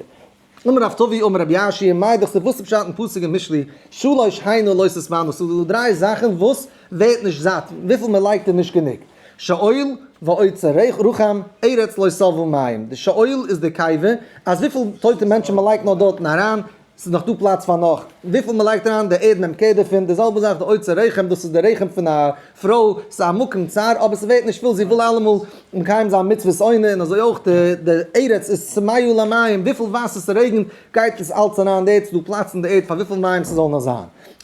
אמר רב טובי' אמר רבי יאשיה, מאי דכתיב וואס איז פשט אין פסוק אין משלי, שלש הנה לא תשבענה, ס'איז דא דריי זאכן וואס ווערט נישט זאט, וויפיל מען לייגט איז נישט גענוג, שאול ואוצר רחם, ארץ לא שבעה מים, די שאול איז די קבר, אז וויפיל טויטע מענטשן מען לייגט נאר דארטן אריין, ס'איז נאך דא פלאץ פאר נאך. וויפיל מ'לייגט אריין די ערד נעמט קער דערפון, די זעלבע זאך די אוצר רחם, דאס איז די רחם פון א פרוי, ס'איז א מקום צר אבער ס'ווערט נישט פול, זי וויל אלעמאל מקיים זיין מצוות עונה, און אזוי אויך די ארץ איז צמאה למים, וויפיל וואסער ס'רעגנט גייט עס אלץ אריין אין די ערד, ס'איז דא פלאץ אין די ערד פאר וויפיל מים ס'זאל נאר זיין.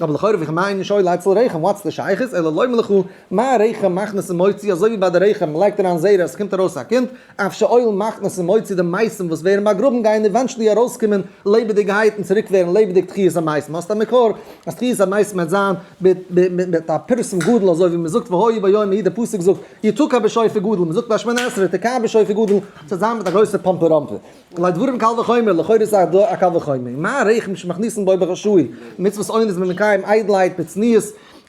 אבער לכאורה וכי מה ענין שאול אצל רחם, what's די שייכות, אלא לומר לך, מה רחם מכניס ומוציא, אזוי ווי ביי די רחם מ'לייגט אריין זרע עס קומט ארויס א קינד, אף שאול מכניס ומוציא די מתים וואס ווערן באגראבן גייען eventually ארויסקומען לעבעדיגעהייט און צוריק ווערן לעבעדיג תחיית המתים. האסט א מקור אז תחיית המתים וועט זיין מיט א פרסום גדול אזוי ווי מ'זאגט והיה ביום ההוא די פסוק זאגט יתקע בשופר גדול מ'זאגט ביי שמונה עשרה תקע בשופר גדול ס'וועט זיין מיט א גרויסע פאמפע ראמפע. גלייך דברים קל וחומר לכאורה איז א קל וחומר מה רחם שמכניסין בו בחשאי מצוות עונה איז מען מקיים איידלהייט בצניעות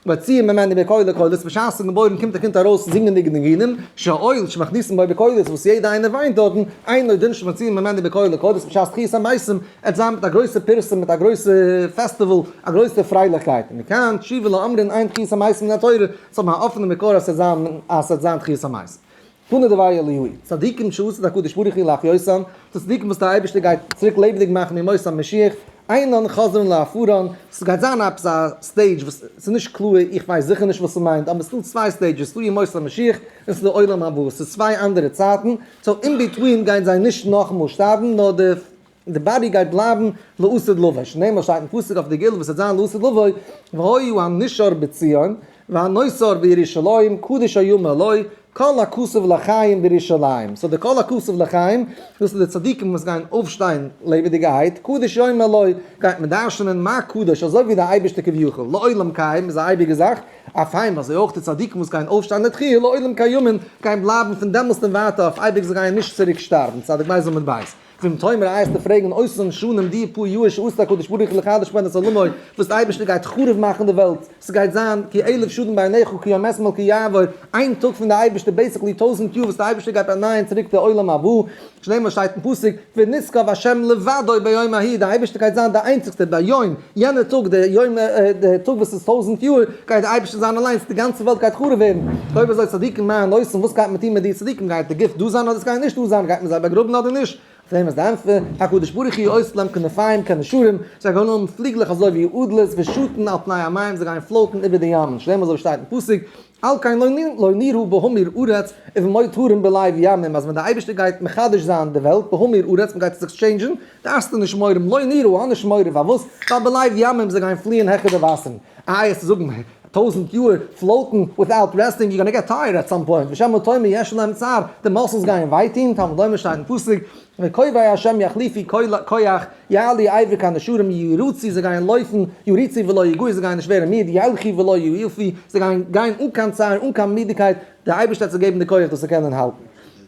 מוציאין ממנו בקולי קולות, בשעת ס'איז געבוירן קומט א קינד ארויס זינגענדיג ניגונים, שאול שמכניסין בו בקולות וואס יעדע איינער וויינט דארטן, אינו דין שמוציאין ממנו בקולי קולות בשעת תחיית המתים, עט זיין מיט א גרויסע פרסום מיט א גרויסע פעסטיוואל, א גרויסע פרייליכקייט, ומכאן תשובה לאומרין אין תחיית המתים מן התורה, צו האבן א אפענע מקור אז ס'עט זיין תחיית המתים. תנא דבי אליהו, צדיקים שעתיד הקדוש ברוך הוא להחיותם, די צדיקים וואס דער אייבערשטער גייט צוריק לעבעדיג מאכן בימות המשיח, אינן חוזרין לעפרן, ס'גייט זיין עפעס א stage וואס ס'איז נישט קלאר, איך ווייס זיכער נישט וואס ס'מיינט, אבער ס'דא צוויי stages, ס'דא ימות המשיח און ס'דא עולם הבא, ס'איז צוויי אנדערע צייטן, so in between גייען זיי נישט נאכאמאל שטארבן, נאר די די body גייט בלייבן לעתיד לבוא, שנאמר שטייט אין פסוק אויף די גאולה וואס וועט זיין לעתיד לבוא, והיה הנשאר בציון, והנותר בירושלים, קדוש יאמר לו, כל הכתוב לחיים בירושלים, so די כל הכתוב לחיים, דאס איז די צדיקים וואס גייען אויפשטיין לעבעדיגערהייט, קדוש יאמר לו, גייט מען דרש'נען מה קדוש, אזוי ווי די אייבערשטער כביכול, לעולם קיים איז א אייביגע זאך, אף הם, אזוי אויך די צדיקים וואס גייען אויפשטיין לתחייה, לעולם קיימין, גייען בלייבן פון דעמאלסט און ווייטער אויף אייביג, זיי גייען נישט צוריק שטארבן, צדיק בית עמוד בית. ואם תאמר וועסטו פרעגן אותן שנים די פאר יאר שעתיד הקדוש ברוך הוא לחדש בהן את עולמו וואס די אייבערשטער גייט חרוב מאכן די וועלט, ס'גייט זיין כי אלף שנים בעיניך כיום אתמול כי יעבור, איין טאג פון די אייבערשטער basically 1000 יאר וואס די אייבערשטער גייט באנייען צוריק די עולם הבא, שנאמר שטייט אין פסוק ונשגב השם לבדו ביום ההוא די אייבערשטער גייט זיין די איינציגסטער ביום, יענע טאג די יום די טאג וואס איז 1000 יאר גייט די אייבערשטער זיין אליינס די גאנצע וועלט גייט חרוב ווערן, אויב אזוי צדיקים מה הן עושים וואס גייט מען טון מיט די צדיקים גייט די גוף דא זיין אדער סגייט נישט דא זיין גייט מען זיי באגראבן אדער נישט? אויף דעם איז די ענטפער, הקדוש ברוך הוא עושה להם כנפיים כנשרים, זיי גייען האבן פליגלעך אזוי ווי אדלערס ושטין על פני המים זיי גייען float ן איבער די ימ'ן, שנאמר אזוי ווי שטייט אין פסוק, על כן לא נראה בהמיר ארץ ובמוט הרים בלב ימים, אז ווען די אייבערשטער גייט מחדש זיין די וועלט, בהמיר ארץ, מען גייט עס exchange ן, דארפסטו נישט מורא האבן, לא נראה, האב נישט מורא, פארוואס? ווייל בלב ימים זיי גייען פליען העכער די וואסערן, איי עס צו זאגן 1000 יאר float ן without resting, you gonna get tired at some point, ושמא תאמר יש להם צער, די muscles גייען וויי טון, תלמוד לומר שטייט אין פסוק, וקווי השם יחליפו כח, יעלו אבר כנשרים ירוצו, זיי גייען לויפן, ירוצו ולא יגעו, זיי גייען נישט ווערן מיד, ילכו ולא יעופו, זיי גייען גיין אן קיין צער, אן קיין מידיקייט, דער אייבערשטער האט זיי געגעבן די כח דאס צו קענען האלטן.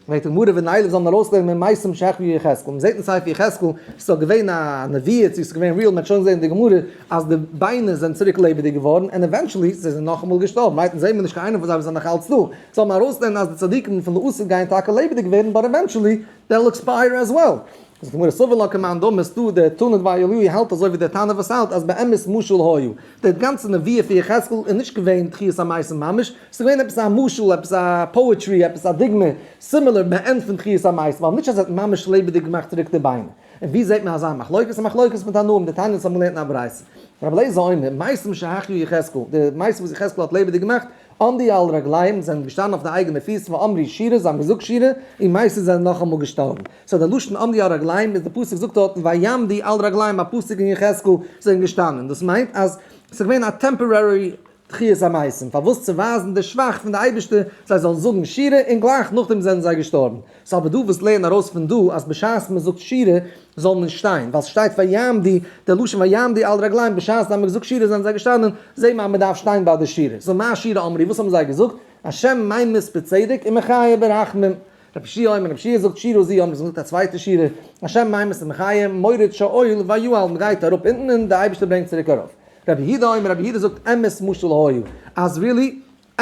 פרעגט די גמרא ונילף זאל מען ארויסלערנען ממתים שהחיו יחזקאל, מען זעט אין ספר יחזקאל ס'איז דאך געווען א נבואה צו ס'איז געווען real, מען האט שוין געזען אין די גמרא אז די ביינער זענען צוריק לעבעדיג געווארן און eventually זיי זענען נאכאמאל געשטארבן, right אונז זעהן מיר נישט קיין איינער פון זיי וואס זענען נאך אלץ דא, זאל מען ארויסלערנען אז די צדיקים פון לעתיד גייען טאקע לעבעדיג ווערן but eventually they'll expire as well. זאגט די גמרא סבר לה כמאן דאמר ס'דא דער תנא דבי אליהו האלט אזוי ווי דער תנא וואס האלט אז באמת משל היה. די גאנצע נבואה פון יחזקאל איז נישט געווען תחיית המתים ממש, ס'איז געווען עפעס א משל, עפעס א poetry, עפעס א דוגמא, similar מעין פון תחיית המתים, אבער נישט אז ער האט ממש לעבעדיג געמאכט צוריק די ביינער. און ווי זעט מען אזא מחלוקת? א מחלוקת מיט תנאים, די תנא וואס האבן געלערנט אין א ברייתא. רבי אליעזר אומר, מתים שהחיה יחזקאל, די מתים וואס יחזקאל האט לעבעדיג געמאכט, עמדו על רגליהם, זענען געשטאנען אויף די אייגענע פיס, ואמרו שירה, זיי האבן געזאגט שירה, און מתו זענען נאכאמאל געשטארבן. so די לשון עמדו על רגליהם איז די פסוק זאגט דארטן ויעמדו על רגליהם א פסוק אין יחזקאל זענען געשטאנען, דאס מיינט אז ס'איז געווען א temporary תחיית המתים, פארוואס צו ווייזן די שבח פון די אייבערשטער זיי זאלן זאגן שירה און גלייך נאכדעם זענען זיי געשטארבן. ס'איז אבער דא וואס לערנען ארויס פון דא אז בשעת מ'זאגט שירה זאל מען שטיין, ווייל ס'שטייט ויעמדו, די לשון ויעמדו על רגליהם בשעת זיי האבן געזאגט שירה זענען זיי געשטאנען, זעהט מען אז מ'דארף שטיין ביי די שירה. so מה שירה אמרו, וואס האבן זיי געזאגט? השם ממית בצדק ומחיה ברחמים. רבי יהושע אומר, רבי יהושע זאגט שירה זו אמרו, זאגט א צווייטע שירה, השם ממית ומחיה, מוריד שאול ויעל, מ'גייט אראפ אונטן און די אייבערשטער ברענגט צוריק ארויף. רבי יהודה אומר, רבי יהודה זאגט אמת משל היה, אז really,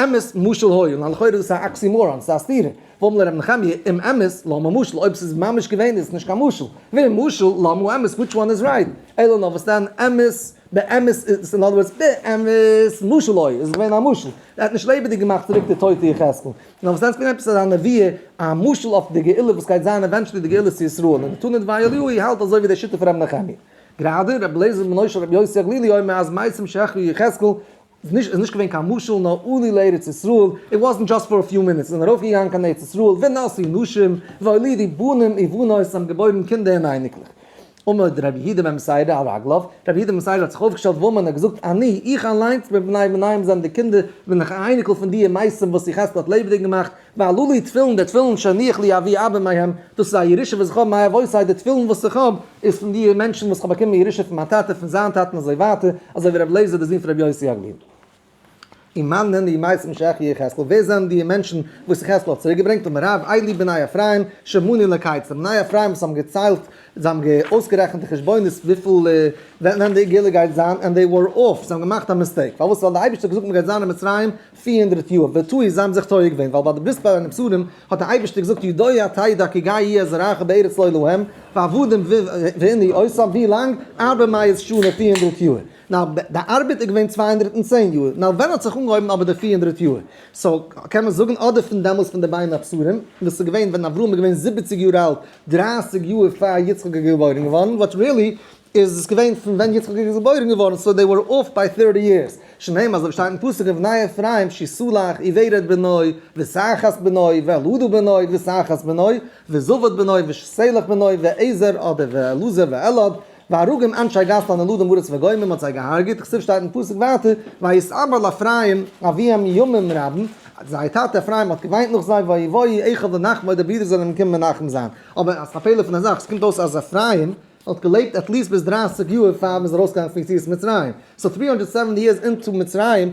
אמת משל היה, און לכאורה איז דאס א oxymoron, ס'איז א סתירה, ואמר ליה רבי נחמיה, אם אמת, למה משל, אויב ס'איז ממש געווען איז עס נישט קיין משל, ואם משל, למה אמת, which one is right, אלא נאר וואס דען, אמת, באמת איז, in other words, באמת משל היה, איז געווען א משל, ער האט נישט לעבעדיג געמאכט צוריק די טויטע יחזקאל, נאר וואס דען, ס'געווען עפעס אזא נבואה, א משל אויף די גאולה וואס גייט זיין eventually די גאולת ישראל, און די תנא דבי אליהו האלט אזוי ווי די שיטה פון רבי נחמיה. גראדע, רבי אליעזר בנו של רבי יוסי הגלילי אומר אז מתים שהחיה יחזקאל איז נישט איז נישט געווען קיין משל נאר עלו לארץ ישראל, it wasn't just for a few minutes, זיי זענען ארויפגעגאנגען קיין ארץ ישראל ונשאו נשים והולידו בנים ובנות, זיי האבן געבוירן קינדער און אייניקלעך. עמד רבי יהודה בן בתירא על רגליו, רבי יהודה בן בתירא האט זיך אויפגעשטעלט ואמר און האט געזאגט, אני, איך אליינס, מבני בניהם זענען די קינדער, בין איך א אייניקל פון די מתים וואס יחזקאל האט לעבעדיג געמאכט, והללו תפילין, די תפילין שהניח לי אבי אבא מהם, דאס איז א ירושה וואס איך האב מאבותי, די תפילין וואס איך האב איז פון די מענטשן וואס איך האב באקומען ירושה פון מיין טאטע, פון זיין טאטן אזוי ווייטער, אזוי ווי רבי אליעזר דער זון פון רבי יוסי הגלילי. ומאן נינהו מתים שהחיה יחזקאל, ווער זענען די מענטשן וואס יחזקאל האט צוריק געברענגט, אמר רב, אלו בני אפרים שמנו לקץ, די בני אפרים וואס האבן געציילט, זיי האבן אויסגערעכנט די חשבונות וויפיל ווען די גאולה גייט זיין, and they were off, זיי האבן געמאכט א mistake, פארוואס? ווייל די אייבערשטער האט געזאגט מען גייט זיין אין מצרים 400 יאר, וטעו, זיי האבן זיך טועה געווען, ווייל ביי די ברית בין הבתרים האט די אייבערשטער געזאגט ידוע תדע כי גיא יהיה זרעך בארץ לא להם, ועבדום וענו אותם, ווי לאנג? ארבע מאות שנה 400 יאר. Now, די ארבעט איז געווען 210 יאר. Now, ווען האט זיך אנגעהויבן אבער די 400 יאר? So, קען מען זאגן אדער פון דעמאלס פון די בין הבתרים, וואס איז געווען ווען אברהם איז געווען 70 יאר אלט, 30 יאר פאר יצחק איז געבוירן געווארן, what really איז עס געווען פון ווען יצחק איז געבוירן געווארן, so they were off by 30 years. שנאמר, אזוי ווי שטייט אין פסוק ובני אפרים שתלח וברד בנו, ותחת בנו, ואלעדה בנו, ותחת בנו, וזבד בנו, ושתלח בנו, ועזר אדער ואלעזר ואלעד, והרגום אנשי גת לנולדים בארץ וגומר, מ'האט זיי געהארגעט, כתיב שטייט אין פסוק ווייטער, ויתעמר לאפרים אביהם ימים רבים, זייער טאטע אפרים האט געוויינט נאך זיי, ויבואו אחיו לנחמו, די ברידער זענען אים געקומען מנחם זיין. אבער אז א פלא פון א זאך, עס קומט אויס אז אפרים האט געלעבט at least ביז 30 יאר פאר מ'איז ארויסגעגאנגען פון יציאת מצרים, so 370 years into מצרים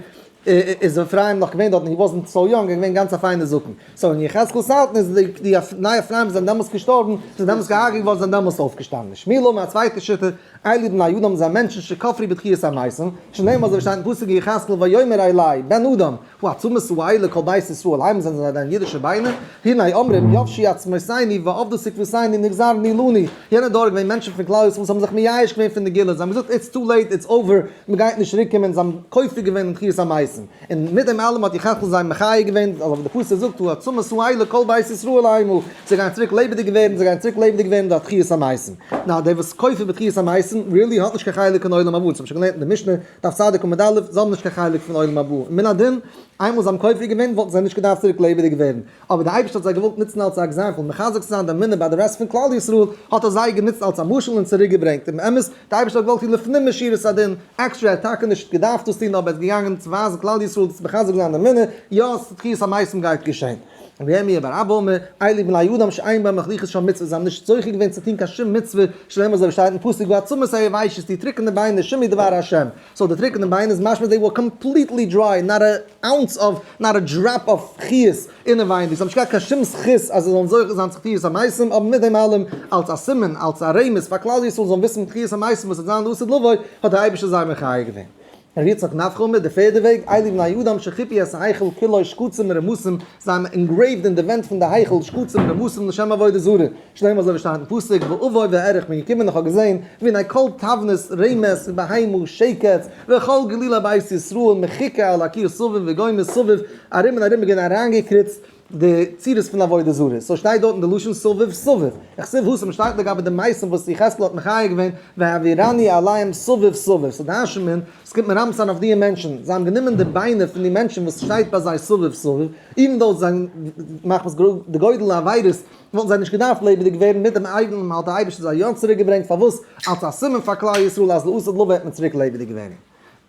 איז אפרים נאך געווען דארט און he wasn't so young, ער איז געווען גאנץ א פיינער זקן. So אין יחזקאל'ס צייטן איז די די בני אפרים זענען דעמאלטס געשטארבן, זענען דעמאלטס געהארגעט געווארן, זענען דעמאלטס אויפגעשטאנען. שמואל אמר א צווייטע שיטה, אלו בני אדם זענען מענטשן שכפרו בתחיית המתים, שנאמר אזוי ווי שטייט אין פסוק אין יחזקאל ויאמר אלי בן אדם העצמות האלה כל בית ישראל הם זענען זיי דיין אידישע ביינער, הנה אומרים יבשו עצמותינו ואבדה תקוותינו נגזרנו לנו, יענע דור איז געווען מענטשן פון כלל ישראל וואס האבן זיך מייאש געווען פון די גאולה, זיי האבן געזאגט it's too late it's over, מען גייט נישט צוריק קומען, זיי האבן כופר געווען אין תחיית המתים, און מיט דעם אלעם האט יחזקאל זיי מחיה געווען, אזוי ווי די פסוק זאגט העצמות האלה כל בית ישראל המה, זיי גייען צוריק לעבעדיג ווערן, זיי גייען צוריק לעבעדיג ווערן דורך תחיית המתים. Now דער וואס כופר בתחיית המתים really האט נישט קיין חלק אין עולם הבא, אונז האבן שוין געלערנט אין די משנה, דף צדיק עמוד א', זיי האבן נישט קיין חלק פון עולם הבא, און מן הדין, איינמאל זיי האבן כופר געווען וואלטן זיי נישט געדארפט צוריק לעבעדיג ווערן, אבער דער אייבערשטער האט זיי געוואלט נוצן אלס א example, מחזק צו זיין די אמונה ביי די rest פון כלל ישראל, האט ער זיי גענוצט אלס א משל און צוריק געברענגט, און באמת, דער אייבערשטער האט געוואלט טון לפנים משורת הדין, עקסטרע, ער האט טאקע נישט געדארפט דאס טון, אבער ער איז געגאנגען צו ווייזן כלל ישראל, צו מחזק זיין די אמונה, יא, תחיית המתים גייט געשען. רבי ירמיה בר אבא אמר, אלו בני אדם שאין בהם לחלוחית של מצוה, זיי האבן נישט זוכה געווען צו טון קיין שום מצוה, שנאמר אזוי ווי שטייט אין פסוק והעצמות היבשות, די טרוקענע ביינער, שמעו דבר השם, so די טרוקענע ביינער איז משמע they were completely dry, not a ounce of, not a drop of חיות אינעווייניג, זיי האבן נישט געהאט קיין שום זכות אז זיי זאלן זוכה זיין צו תחיית המתים, אבער מיט דעם אלעם, אלס א סימן, אלס א רמז פאר כלל ישראל זאלן וויסן תחיית המתים וואס וועט זיין לעתיד לבוא, האט דער אייבערשטער זיי מחיה געווען. ר' יצחק נפחא אמר, די פערדע וועג, אלו בני אדם שחיפו את ההיכל כולו שקצים ורמשים, זיי האבן engraved אין די ווענט פון די היכל שקצים ורמשים לשם עבודה זרה, שנאמר אזוי ווי שטייט אין פסוק, ואבוא ואראה איך בין געקומען איך האב געזען, והנה כל תבנית רמש ובהמה שקץ, וכל גלולי בית ישראל מחוקה על הקיר סביב וגומר סביב, ארום און ארום איז געווען אריינגעקריצט די צורות פון עבודה זרה, so שטייט דארט אין די לשון סביב סביב, וכתיב התם שטייט לגבי די מתים וואס יחזקאל האט מחיה געווען והעבירני עליהם סביב סביב, so דרש'נט מען, עס קומט מרמז זיין אויף די מענטשן, זיי האבן גענומען די ביינער פון די מענטשן וואס שטייט ביי זיי סביב סביב, even though זיי מחמת די גודל העבירות וואלטן זיי נישט געדארפט לעבעדיג ווערן, מיט דעם אייגענעם האט דער אייבערשטער זיי יא צוריק געברענגט, פארוואס? אלס א סימן פאר כלל ישראל אז לעתיד לבוא וועט מען צוריק לעבעדיג ווערן.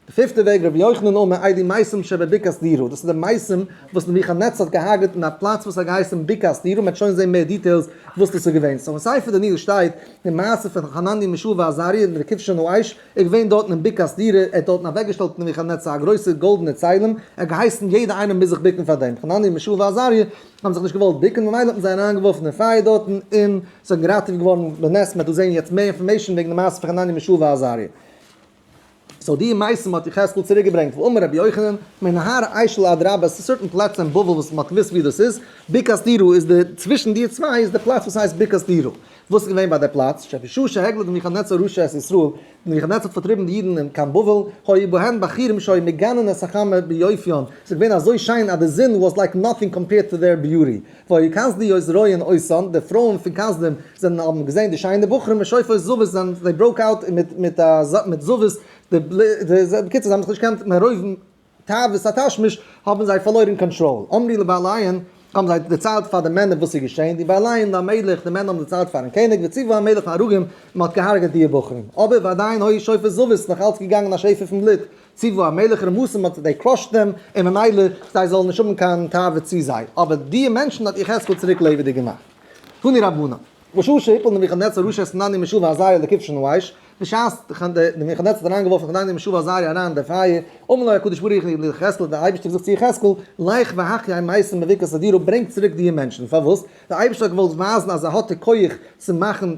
די פיפטע וועג, רבי יוחנן אמר אלו מתים שבבקעת דורא, דאס איז די מתים וואס נבוכדנצר האט געהארגעט אין א פלאץ וואס האט געהייסן בקעת דורא, מען וועט שוין זען מער details וואס דאס איז געווען. So אין ספר דניאל שטייט די מעשה פון חנניה מישאל ועזריה אין די כבשן האש, ער איז געווען דארטן אין בקעת דורא, ער האט דארטן אוועקגעשטעלט נבוכדנצר א גרויסע גאלדענע צלם, ער האט געהייסן יעדער איינער מוז זיך בוקן פאר דעם, חנניה מישאל ועזריה האבן זיך נישט געוואלט בוקן ממילא האט מען זיי אריינגעווארפן אין פייער דארטן און זיי זענען געראטעוועט געווארן בנס, מען וועט דא זען יעצט מער information וועגן די מעשה פון חנניה מישאל ועזריה. So די מתים האט יחזקאל צוריק געברענגט, ואמר רבי יוחנן, מנהר אשל עד רבה, ס'איז certain פלעצער אין בבל וואס מ'האט געוואוסט ווי דאס איז, בקעת דורא איז די, צווישן די צוויי איז די פלאץ וואס הייסט בקעת דורא. וואס איז געווען ביי די פלאץ? שבשעה שהגלה נבוכדנצר הרשע את ישראל, נבוכדנצר האט פארטריבן די אידן אין קיין בבל, היו בהן בחורים שהיו מגנין את החמה ביופיין, ס'איז געווען אזוי שיין אז די זון was like nothing compared to their beauty. והיו כשדיות רואין אותן, די פרויען פון כשדים זענען האבן געזען די שיינע בחורים ושופעות זבות זענען they broke out מיט מיט א מיט זבות, די בקיצור זיי האבן זיך נישט געקענט מרוב תאוות התשמיש האבן זיי פארלוירן קאנטראל. אמרו לבעליהן, האבן זיי דערציילט פאר די מענער וואס איז געשען, די בעליהן למלך, די מענער האבן דערציילט פארן קעניג, וציוה המלך להרגם, מען האט געהארגעט די בחורים. אבער ועדיין היו שופעות זבות, נאך אלץ געגאנגען א שפע פון בלוט. ציוה המלך רמסים האט they crushed them, און ממילא זיי זאלן נישט האבן קיין תאווה צו זיי. אבער די מענטשן האט יחזקאל צוריק לעבעדיג געמאכט. תנו רבנן. בשעה שהפיל נבוכדנצר הרשע את חנניה מישאל ועזריה לכבשן האש, בשעת נבוכדנצר האט אריינגעווארפן חנניה מישאל ועזריה אריין אין די פייער, אמר לו הקדוש ברוך הוא ליחזקאל, האט דער אייבערשטער געזאגט צו יחזקאל, לך והחיה מתים בבקעת דורא, ברענג צוריק די מענטשן, פארוואס? דער אייבערשטער האט געוואלט ווייזן אז ער האט די כח צו מאכן,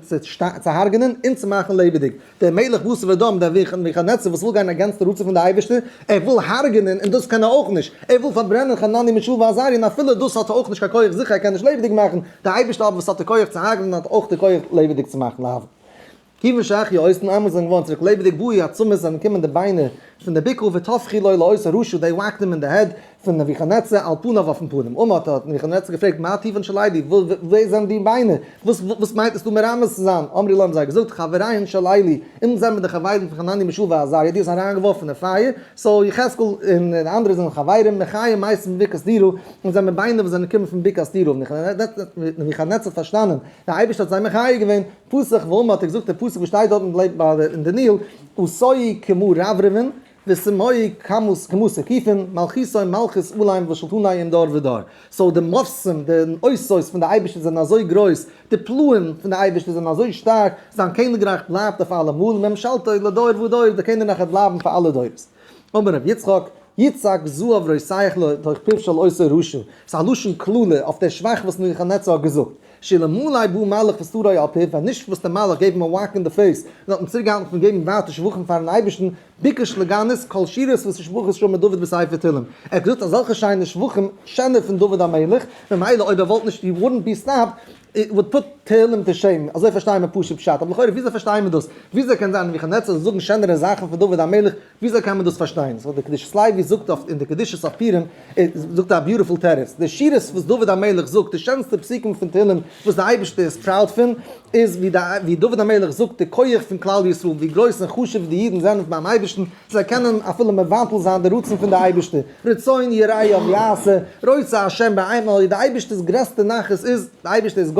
צו הרג'נען און צו מאכן לעבעדיג. דער מלך בשר ודם, דער נבוכדנצר וואס וויל גיין against די רצון פון די אייבערשטער, ער וויל הרג'נען און דאס קען ער אויך נישט, ער וויל פארברענען חנניה מישאל ועזריה און אפילו דאס האט ער אויך נישט קיין כח, זיכער ער קען נישט לעבעדיג מאכן, דער אייבערשטער אבער וואס האט די כח צו הרג'נען האט אויך די כח לעבעדיג צו מאכן להבדיל. כיוון שהחיו אותן איינמאל זיי זענען געווארן צוריק לעבעדיג באו עצמות זענען געקומען די ביינער פון די בקעה וטבחו לו לאותו הרשע they whacked him in the head פון נבוכדנצר על פניו אויפן פנים אמר האט נבוכדנצר געפרעגט מה טיבן של אלו ווער זענען די ביינער וואס וואס מיינט עס דא מרמז צו זיין אמרו לו האבן זיי געזאגט חבריהן של אלו אונז זענען מיר די חברים פון חנניה מישאל ועזריה דו האסט אריינגעווארפן אין פייער so יחזקאל און די אנדערע זענען חברים מחיה מתים בבקעת דורא אונז זענען ביינער וואס זענען געקומען פון בקעת דורא נבוכדנצר האט פארשטאנען דער אייבערשטער האט זיי מחיה געווען פתח ואמר האט ער געזאגט די פסוק וואס שטייט דארט אין דניאל, עשאי כמו רברבין ושמאי כמו תקיפין, מלכותו מלכות עולם ושלטונו עם דור ודור. So די מופתים, די אותות פון די אייבערשטער זענען אזוי גרויס, די פלאים פון די אייבערשטער זענען אזוי שטארק, זיין קעניגרייך בלייבט אויף אלעמאל, ממשלתו לדור ודור, די קעניגרייך וועט בלייבן פאר אלע דורות. אמר רבי יצחק, יצעק זהב רותח לתוך פיו של אותו רשע, ס'איז א לשון קללה אויף דער שבח וואס נבוכדנצר האט געזאגט. שאלמלא בא מלאך וסטרו על פיו, ווען נישט וואס דער מלאך gave אים א whack אין די face, און האט אים צוריקגעהאלטן פון געבן ווייטער שבחים פארן אייבערשטן, ביקש לגנות כל שירות ותשבחות שאמר דוד בספר תהלים. ער האט געזאגט אזעלכע שיינע שבחים, שענער פון דוד המלך, ממילא אויב ער וואלט נישט, he wouldn't be stopped, it would put תהלים to shame. אזוי פארשטייען מיר פשוט פשט. אבער לכאורה וויאזוי פארשטייען מיר דאס? וויאזוי קען זיין נבוכדנצר זאל זאגן שענערע זאכן פון דוד המלך? וויאזוי קען מען דאס פארשטיין? So די קדושת לוי זאגט אויף אין די קדושת אויף פורים, זאגט א beautiful תירוץ, די שירות וואס דוד המלך זאגט, די שענסטע פסוקים פון תהלים וואס די אייבערשטער איז proud פון, איז ווי די ווי דוד המלך זאגט די כח פון כלל ישראל, ווי גרויס און חשוב די אידן זענען ביים אייבערשטן, זיי קענען אפילו מבטל זיין די רצון פון די אייבערשטער, רצון יראיו יעשה, רוצה השם בעמל, די אייבערשטער'ס גרעסטע נחת איז, די אייבערשטער איז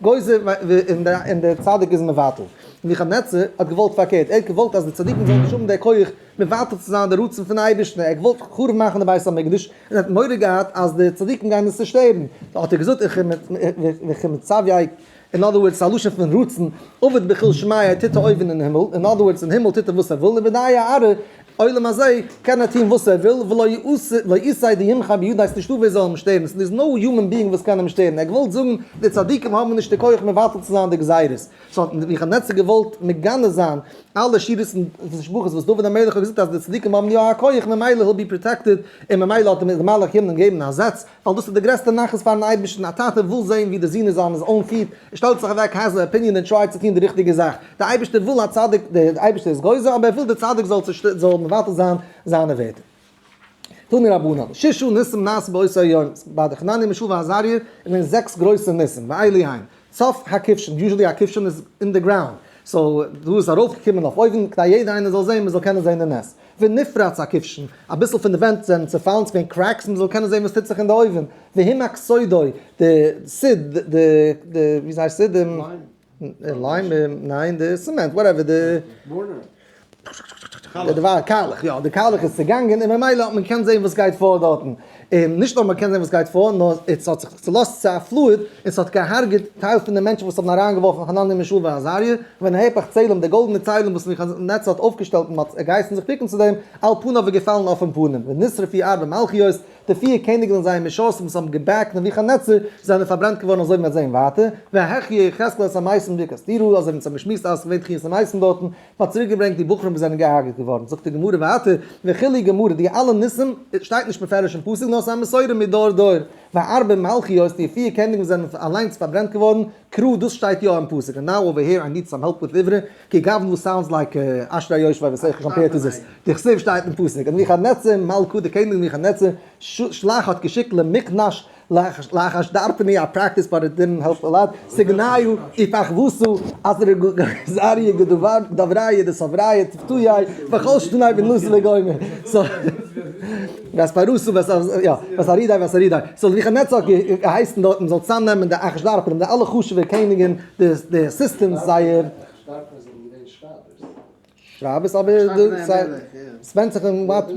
גוזר און דער צדיק איז מבטל. נבוכדנצר האט געוואלט פארקערט, ער האט געוואלט אז די צדיקים זאלן נישט האבן די כח מבטל צו זיין די רצון פון אייבערשטן, ער האט געוואלט חרוב מאכן די בית המקדש, און ער האט מורא געהאט אז די צדיקים גייען עס צושטערן, האט ער געזאגט וכמצויי, in other words, א לשון פון רצון, עביד בחיל שמיא, טוט ער אויבן אין הימל, in other words, אין הימל טוט ער וואס ער וויל, ובדיה ארעא, עולם הזה, קען ער טון וואס ער וויל, ולא איתיה דימחי בידיה, ס'נישטא ווער זאל אים שטערן, ס'איז no human being וואס קען אים שטערן, ער האט געוואלט זאגן, די צדיקים האבן נישט די כח מבטל צו זיין די גזירות. So האט נבוכדנצר געוואלט מגנה זיין אלע שירות און תשבחות וואס דוד המלך האט געזאגט אז די צדיקים האבן יא א כח ממילא he'll be protected, און ממילא האט אים די מלאך אים געגעבן א זעץ, ווייל דאס איז די גרעסטע נחת פארן אייבערשטן, א טאטע וויל זען ווי די זון איז on his own feet, ער שטעלט זיך אוועק has an opinion און try ט צו טון די ריכטיגע זאך, די אייבערשטער וויל א צדיק, די אייבערשטער איז גוזר אבער ער וויל די צדיק זאל מבטל זיין זיינע ווערטער. תנו רבנן, ששה ניסים נעשו באותו היום, ביי די חנניה מישאל ועזריה איז געווען זעקס גרויסע ניסים, ואלו הן, צף הכבשן, usually א כבשן איז אין די ground, so דא איז ארויפגעקומען אויף אויבן כדי יעדער איינער זאל זען, מען זאל קענען זען די נס. ונפרץ הכבשן, אביסל פון די ווענט זענען צעפאלן, ס'געווען cracks מען זאל קענען זען וואס טוט זיך אין די אויוון. והומק סודו, די סיד, די, די, ווי הייסט סיד? Lime, ניין, די cement, whatever, די. Mortar. די וואר קאלעך, יא, די קאלעך איז צעגאנגען און ממילא האט מען געקענט זען וואס גייט פאר דארטן. און נישט נאר מען קען זען וואס גייט פאר, נאר עס האט זיך צולאזט צו א fluid און ס'האט געהארגעט טייל פון די מענטשן וואס האבן אריינגעווארפן חנניה מישאל ועזריה, ונהפך צלם, די גאלדענע צלם וואס נבוכדנצר האט אויפגעשטעלט און מ'האט געהייסן זיך בוקן צו דעם, על פניו איז געפאלן אויפן פנים, ונשרפו ארבע מלכיות. די פיר קעניגן און זייער משרתים וואס האבן געבעקט נבוכדנצר זענען פארברענט געווארן אזוי ווי מ'וועט זען ווייטער, והחיה יחזקאל את המתים בברכת טירו, אזוי ווי אונז האבן געשמועסט אז עס איז געווען תחיית המתים דארטן, מ'האט צוריק געברענגט די בחורים וואס זענען געהארגעט געווארן, זאגט די גמרא ווייטער, וכו' גמרא, די אלע ניסים שטייט נישט מפרש אין פסוק נאר עס איז א מסורה מדור דור, וארבע מלכיות, די פיר קעניגן וואס זענען אליינס פארברענט געווארן, קרא, דאס שטייט יא אין פסוק, און now over here I need some help with עברי, כי גוונא sounds like אשרי יושבי ביתך compared to this, דכתיב שטייט אין פסוק, און נבוכדנצר מלכא, די קעניג נבוכדנצר שלח האט געשיקט למכנש לאחשדרפני I practice but it didn't help a lot, סגניו ופחוותו אזריה גדבריה דסבריה טפטויי וכל שטוני בנוסי וגומר, so ואת פרסו ואת יא ואת ארידי ואת ארידי, so נבוכדנצר האט געהייסן דארט מען זאל צוזאמנעמען די אחשדרפנים די אלע חשוב'ע קעניגן די assistants זייער. אחשדרפנים זענען געווען שרייבערס. שרייבערס אבער די ס'ווענדט זיך אין what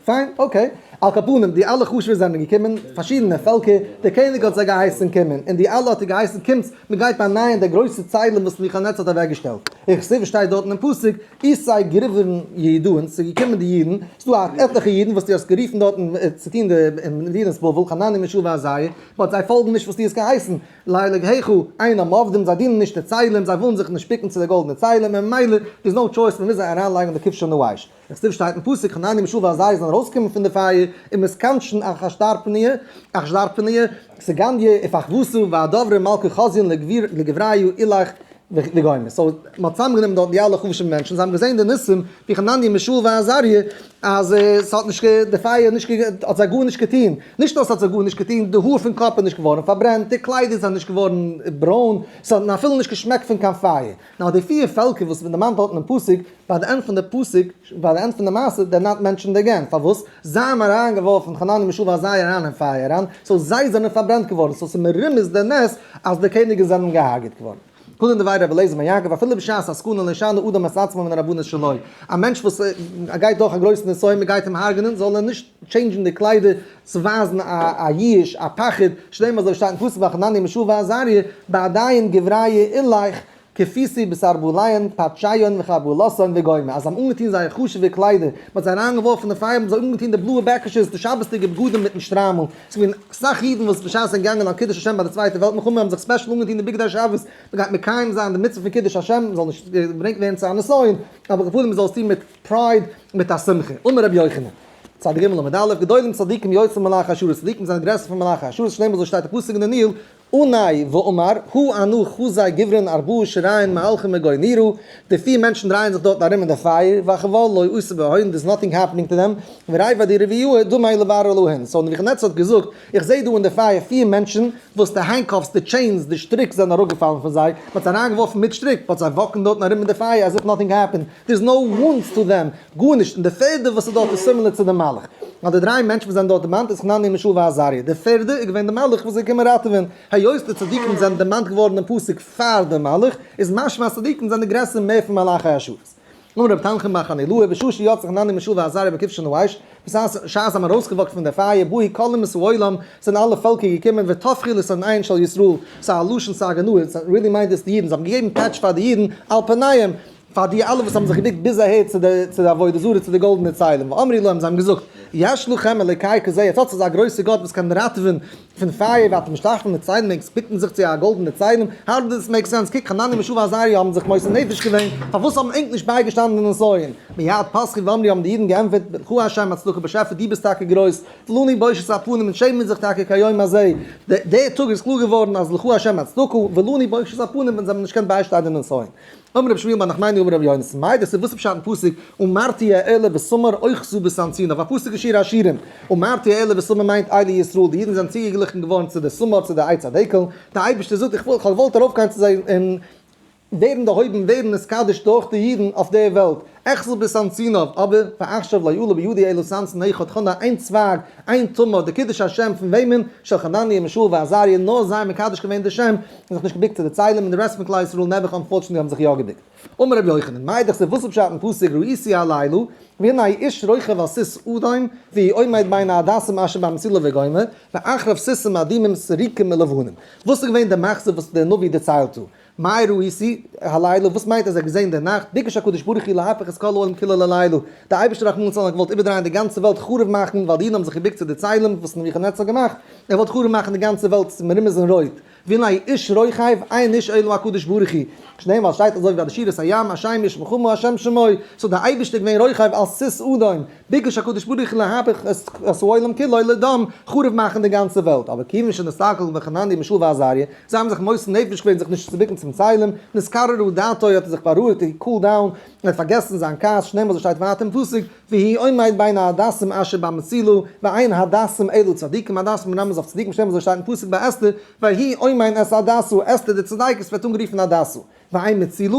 fine okay על כל פנים די אלע חשוב'ע זענען געקומען פארשידענע פעלקער דער קעניג האט זיי געהייסן קומען און די אלע האט ער געהייסן קומטס מען גייט באנייען די גרויסע צלם וואס נבוכדנצר האט אוועקגעשטעלט וכתיב שטייט דארטן אין פסוק איתיה גברין יהודאין ס'איז געקומען די אידן ס'איז דא עטליכע אידן וואס דו האסט גערופן דארטן צו טון די אין מדינת בבל חנניה מישאל ועזריה but זיי פאלגן נישט וואס דו האסט געהייסן לאלהיך אינם עובדים, זיי דינען נישט די צלם, זיי ווילן זיך נישט בוקן צו די גאלדענע צלם, און ממילא there's no choice מען מוז זיי אריינלייגן די כבשן האש. וכתיב שטייט אין פסוק חנניה מישאל ועזריה זענען ארויסגעקומען פון די פייער ומתכנשין אחשדרפניא, אחשדרפניא, סגניא ופחוותא ואדברה מלכא חזיין לגברייא אילך וגומר. so מען האט צוזאמגענומען דארט די אלע חשוב'ע מענטשן, זיי האבן געזען די ניסים ווי חנניה מישאל ועזריה, אז עס האט נישט די פייער נישט האט זיי גארנישט געטון, נישט נאר עס האט זיי גארנישט געטון, די האר פון קאפ איז נישט געווארן פארברענט, די קליידער זענען נישט געווארן ברוין, עס האט אפילו נישט געשמעקט פון קיין פייער. נאר די פיר פעלקער וואס ווערן דערמאנט דארטן אין פסוק, ביי די end פון די פסוק, ביי די end פון די מעשה, they're not mentioned again, פארוואס? זיי האבן אריין געווארפן חנניה מישאל ועזריה אריין אין פייער אריין, so זיי זענען פארברענט געווארן, so ס'איז מרומז די נס אז די קעניגן זענען געהארגעט געווארן. קודם דבי רבי אליעזר בן יעקב, אפילו בשעת הסכנה לא ישנה אדם את עצמו מן הרבנות שלו, א מענטש וואס גייט דורך א גרויסן נסיון, מען גייט אים הרג'נען, זאל ער נישט change ן די קליידער צו ווייזן א ייאוש, א פחד, שנאמר אזוי שטייט אין פסוק ביי חנניה מישאל ועזריה, בעדיין גבריא אילך כפיסי בשר בוליין, פאטשייון וחבולתן וגומר, אז זיי האבן אנגעטון זייער חשוב'ע קליידער, מען האט זיי אריינגעווארפן אין פייער, מען האט זיי אנגעטון די בלויע בעקישעס, די שבת'דיגע בגדים מיטן שטריימל, ס'איז געווען אסאך אידן וואס בשעת זיי זענען געגאנגען על קידוש השם ביי די צווייטע וועלט מלחמה האבן זיך special אנגעטון די בגדי שבת, מען גייט מקיים זיין די מצוה פון קידוש השם, מען זאל נישט געברענגט ווערן צו א נסיון, אבער כפרים מען זאל עס טון מיט pride, מיט א שמחה. אמר רבי יוחנן, צדיק ג' עמוד א', גדולים צדיקים יותר ממלאכי השרת, צדיקים זענען גרעסער פון מלאכי השרת, שנאמר אזוי שטייט א פסוק אין דניאל, ענה ואמר, הא אנא חזאי גברין ארבעה שיריים מהלכין בגוא נורא, די פיר מענטשן דרייען זיך דארטן ארום אין די פייער, וחבל לא עשו בהון, there's nothing happening to them, ורבא דרביעאה דמי לברא אלהין. so נבוכדנצר האט געזאגט, איך זעה דא אין די פייער פיר מענטשן, וואס די handcuffs, די chains, די שטריק זענען אראפגעפאלן פון זיי, מען האט זיי אריינגעווארפן מיט שטריק, but זיי walk ן דארטן ארום אין די פייער as if nothing happened, there's no wounds to them, גארנישט, און די פערדע וואס איז דארט איז similar צו די מלאך. ווייל די דריי מענטשן וואס זענען דארט דערמאנט איז חנניה מישאל ועזריה, די פערדע איז געווען די מלאך וואס איז געקומען ראטעווען, היות די צדיקים זענען דערמאנט געווארן אין פסוק פאר די מלאך, איז משמע אז צדיקים זענען גרעסער מער פון מלאכי השרת. אמר רבי תנחום בר חנילאי, בשעה שיצא חנניה מישאל ועזריה מכבשן האש, בשעת זיי האבן ארויסגע walk ט פון דער פייער, באו כל אומות העולם, זענען אלע פעלקער געקומען, וטפחו לשונאיהן של ישראל, ס'איז א לשון סגי נהור, really מיינט עס די אידן, זיי האבן געגעבן פעטש פאר די אידן, על פניהם, פאר די אלע וואס האבן זיך געבוקט ביז אהער צו די צו די עבודה זרה צו די גאלדענע צלם, ואמרו להם, זיי האבן געזאגט, יש לכם אלוקי כזה, עטס האטס אזא גרויסע גאט וואס קען ראטעווען פון פייער, ואתם משתחווים לצלם, ענק בוקן זיך צו א גאלדענע צלם, how does this make sense, קוק חנניה מישאל ועזריה האבן זיך מוסר נפש געווען, פארוואס האבן ענק נישט בייגעשטאנען אין נסיון? מיד פתחו ואמרו האבן די אידן געענטפערט, לך ה' הצדקה באשעפער דו ביסט טאקע גרויס, ולנו בושת הפנים אונז שעמען זיך טאקע כהיום הזה, דער טאג איז קלאר געווארן אז לך ה' הצדקה, ולנו בושת הפנים אונז האבן נישט געקענט ביישטיין די נסיון. אמר רבי שמואל בר נחמני אמר רבי יונתן, מאי דאס איז וואס איז פשט אין פסוק אמרתי אעלה בסמר אחזה בסנסיניו, א פסוק אין שיר השירים, אמרתי אעלה בסמר מיינט אלה ישראל, די אידן זענען צוגעגליכן געווארן צו די סמר צו די עץ הדקל, דער אייבערשטער זאגט איך האב געוואלט ארויפגיין צו זיי און ווערן דערהויבן ווערן נתקדש דורך די אידן אויף דער וועלט, אחזה בסנסיניו, אבער ועכשיו לא עלה בידי אלא סנסן אחד, כ'האב נאר איין צווייג, איין תמר, די קידוש השם פון וועמען? של חנניה מישאל ועזריה, נאר זיי האבן מקדש געווען די שם, און זיך נישט געבוקט צו די צלם, און די rest פון כלל ישראל נעבעך unfortunately האבן זיך יא געבוקט. אמר רבי יוחנן, מאי דכתיב וואס איז פשט אין פסוק ראיתי הלילה, והנה איש רוכב על סוס אדום, והוא עומד בין ההדסים אשר במסילה וגומר, ואחריו סוסים אדומים סרוקים ולבנים. וואס איז געווען די מחזה וואס דער נביא דערציילט דא? מאי ראיתי הלילה, וואס מיינט אז ער האט געזען די נאכט, ביקש הקדוש ברוך הוא להפך את כל העולם כולו ללילה, דער אייבערשטער רחמנא לצלן האט געוואלט איבערדרייען די גאנצע וועלט חרוב מאכן, ווייל די אידן האבן זיך געבוקט צו די צלם וואס נבוכדנצר האט געמאכט, ער וואלט חרוב מאכן די גאנצע וועלט צו מרומז אין רויט, והנה איש רוכב אין איש אלא הקדוש ברוך הוא, שנאמר ווייל שטייט אזוי ווי ביי די שירת הים השם איש מלחמה השם שמו, סאו דער אייבערשטער איז געווען רוכב על סוס אדום, ביקש הקדוש ברוך הוא להפך את העולם כולו לדם, חרוב מאכן די גאנצע וועלט, אבער כיוון שנסתכל בחנניה מישאל ועזריה, זיי האבן זיך מוסר נפש געווען זיך נישט צו בוקן צום צלם, נתקררה דעתו האט ער זיך בארואיגט, he cooled down, ער האט פארגעסן זיין כעס, שנאמר אזוי שטייט ווייטער אין פסוק, והוא עומד בין ההדסים אשר במצילה, ואין הדסים אלא צדיקים, הדסים מרמז אויף צדיקים, שנאמר אזוי שטייט אין פסוק ביי אסתר, ויהי אומן את הדסה, אסתר די צדיקת ווערט אנגערופן הדסה, ואין מצילה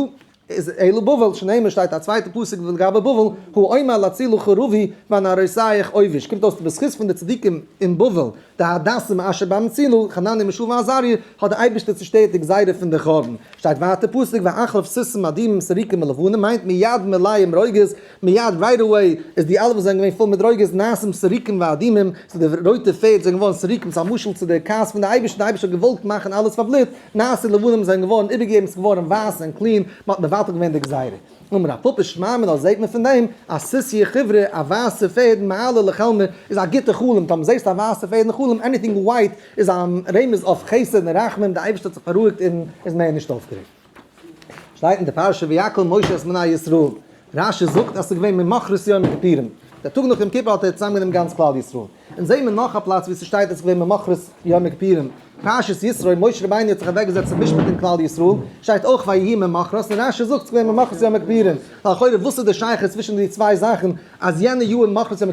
איז אלא בבל, שנאמר שטייט א צווייטע פסוק לגבי בבל, הוא אומר להצילו חרבי ונהרותיך אוביש, קומט אויס בזכות פון די צדיקים אין בבל, די הדסים אשר במצילו, חנניה מישאל ועזריה, האט די אייבערשטער צושטערט די גזירה פון די חורבן. שטייט ווייטער פסוק ואחריו סוסים אדומים סרוקים ולבנים מיינט מיד מלאים רוגז, מיד right away איז די אלע וואס זענען געווען פול מיט רוגז נעשים סרוקים ואדומים, סאו די רויטע פערד זענען געווארן סרוקים, ס'איז א משל צו די כעס פון די אייבערשטער, די אייבערשטער האט געוואלט מאכן אלעס פאר בלוט, נעשו לבנים זענען געווארן איבערגעגעבן, ס'איז געווארן ווייס און clean, מ'האט מבטל געווען די גזירה. אמר רב פפא שמע מינה זעהט מען פון דעם אז סוסיא חיורא א ווייסע פערד מעליא לחלמא איז א גוטע חלום, טאמער זעהסטו א ווייסע פערד אין חלום anything white איז א רמז אויף חסד און רחמים, די אייבערשטער האט זיך בארואיגט און איז מער נישט אויפגערעגט. שטייט אין די פרשה ויקהל משה את בני ישראל, רשי זאגט אז ס'איז געווען ממחרת יום הכיפורים, דער טאג נאך יום כיפור האט ער צוזאמגענומען גאנץ כלל ישראל. אונז זעהן מיר נאך א פלאץ וואו ס'שטייט אז ס'איז געווען ממחרת יום הכיפורים, פרשת יתרו, משה רבינו האט זיך אוועקגעזעצט צו משפט'ן כלל ישראל, שטייט אויך ויהי ממחרת, און רשי זאגט ס'איז געווען ממחרת יום הכיפורים, לכאורה וואס איז די שייכות צווישן די צוויי זאכן, אז יענע יאר ממחרת יום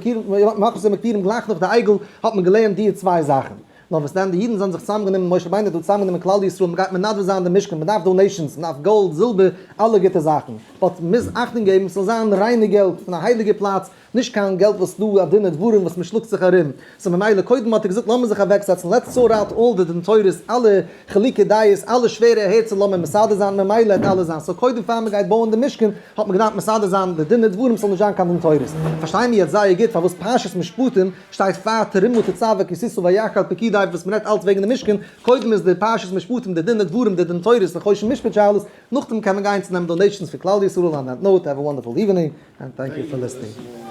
הכיפורים גלייך נאך די עגל האט מען געלערנט די צוויי זאכן. נאר וואס דען, די אידן זענען זיך צוזאמגענומען, משה רבינו האט דא צוזאמגענומען כלל ישראל, מ'גייט מנדב זיין די משכן, מ'דארף donations, מ'דארף גאלד, זילבער, אלע גוטע זאכן, but מ'מוז אכטונג געבן ס'זאל זיין ריינע געלט, פון א הייליגע פלאץ, נישט קיין געלט וואס דא א דין ודברים וואס מ'שלאגט זיך ארום, so ממילא קודם האט ער געזאגט לאמיר זיך אוועקזעצן let's sort out all די דין תורות אלע חילוקי דעות אלע שווערע הערצער לאמיר מסדר זיין ממילא העט אלעס זיין so קודם פאר מ'גייט בויען די משכן האט מען געדארפט מסדר זיין די דין ודברים ס'זאל נישט זיין קיין דין תורות. פארשטיי מיר יעצט זייער גוט פארוואס פרשת משפטים שטייט פאר תרומה תצוה כי תשא ויקהל פקודי וואס מ'רעדט אלץ וועגן די משכן, קודם איז די פרשת משפטים די דין ודברים די דין תורות די חושן משפט שאלות, נאכדעם קען מען גיין צו נעמען donations פון כלל ישראל on that note have a wonderful evening. And thank you for listening.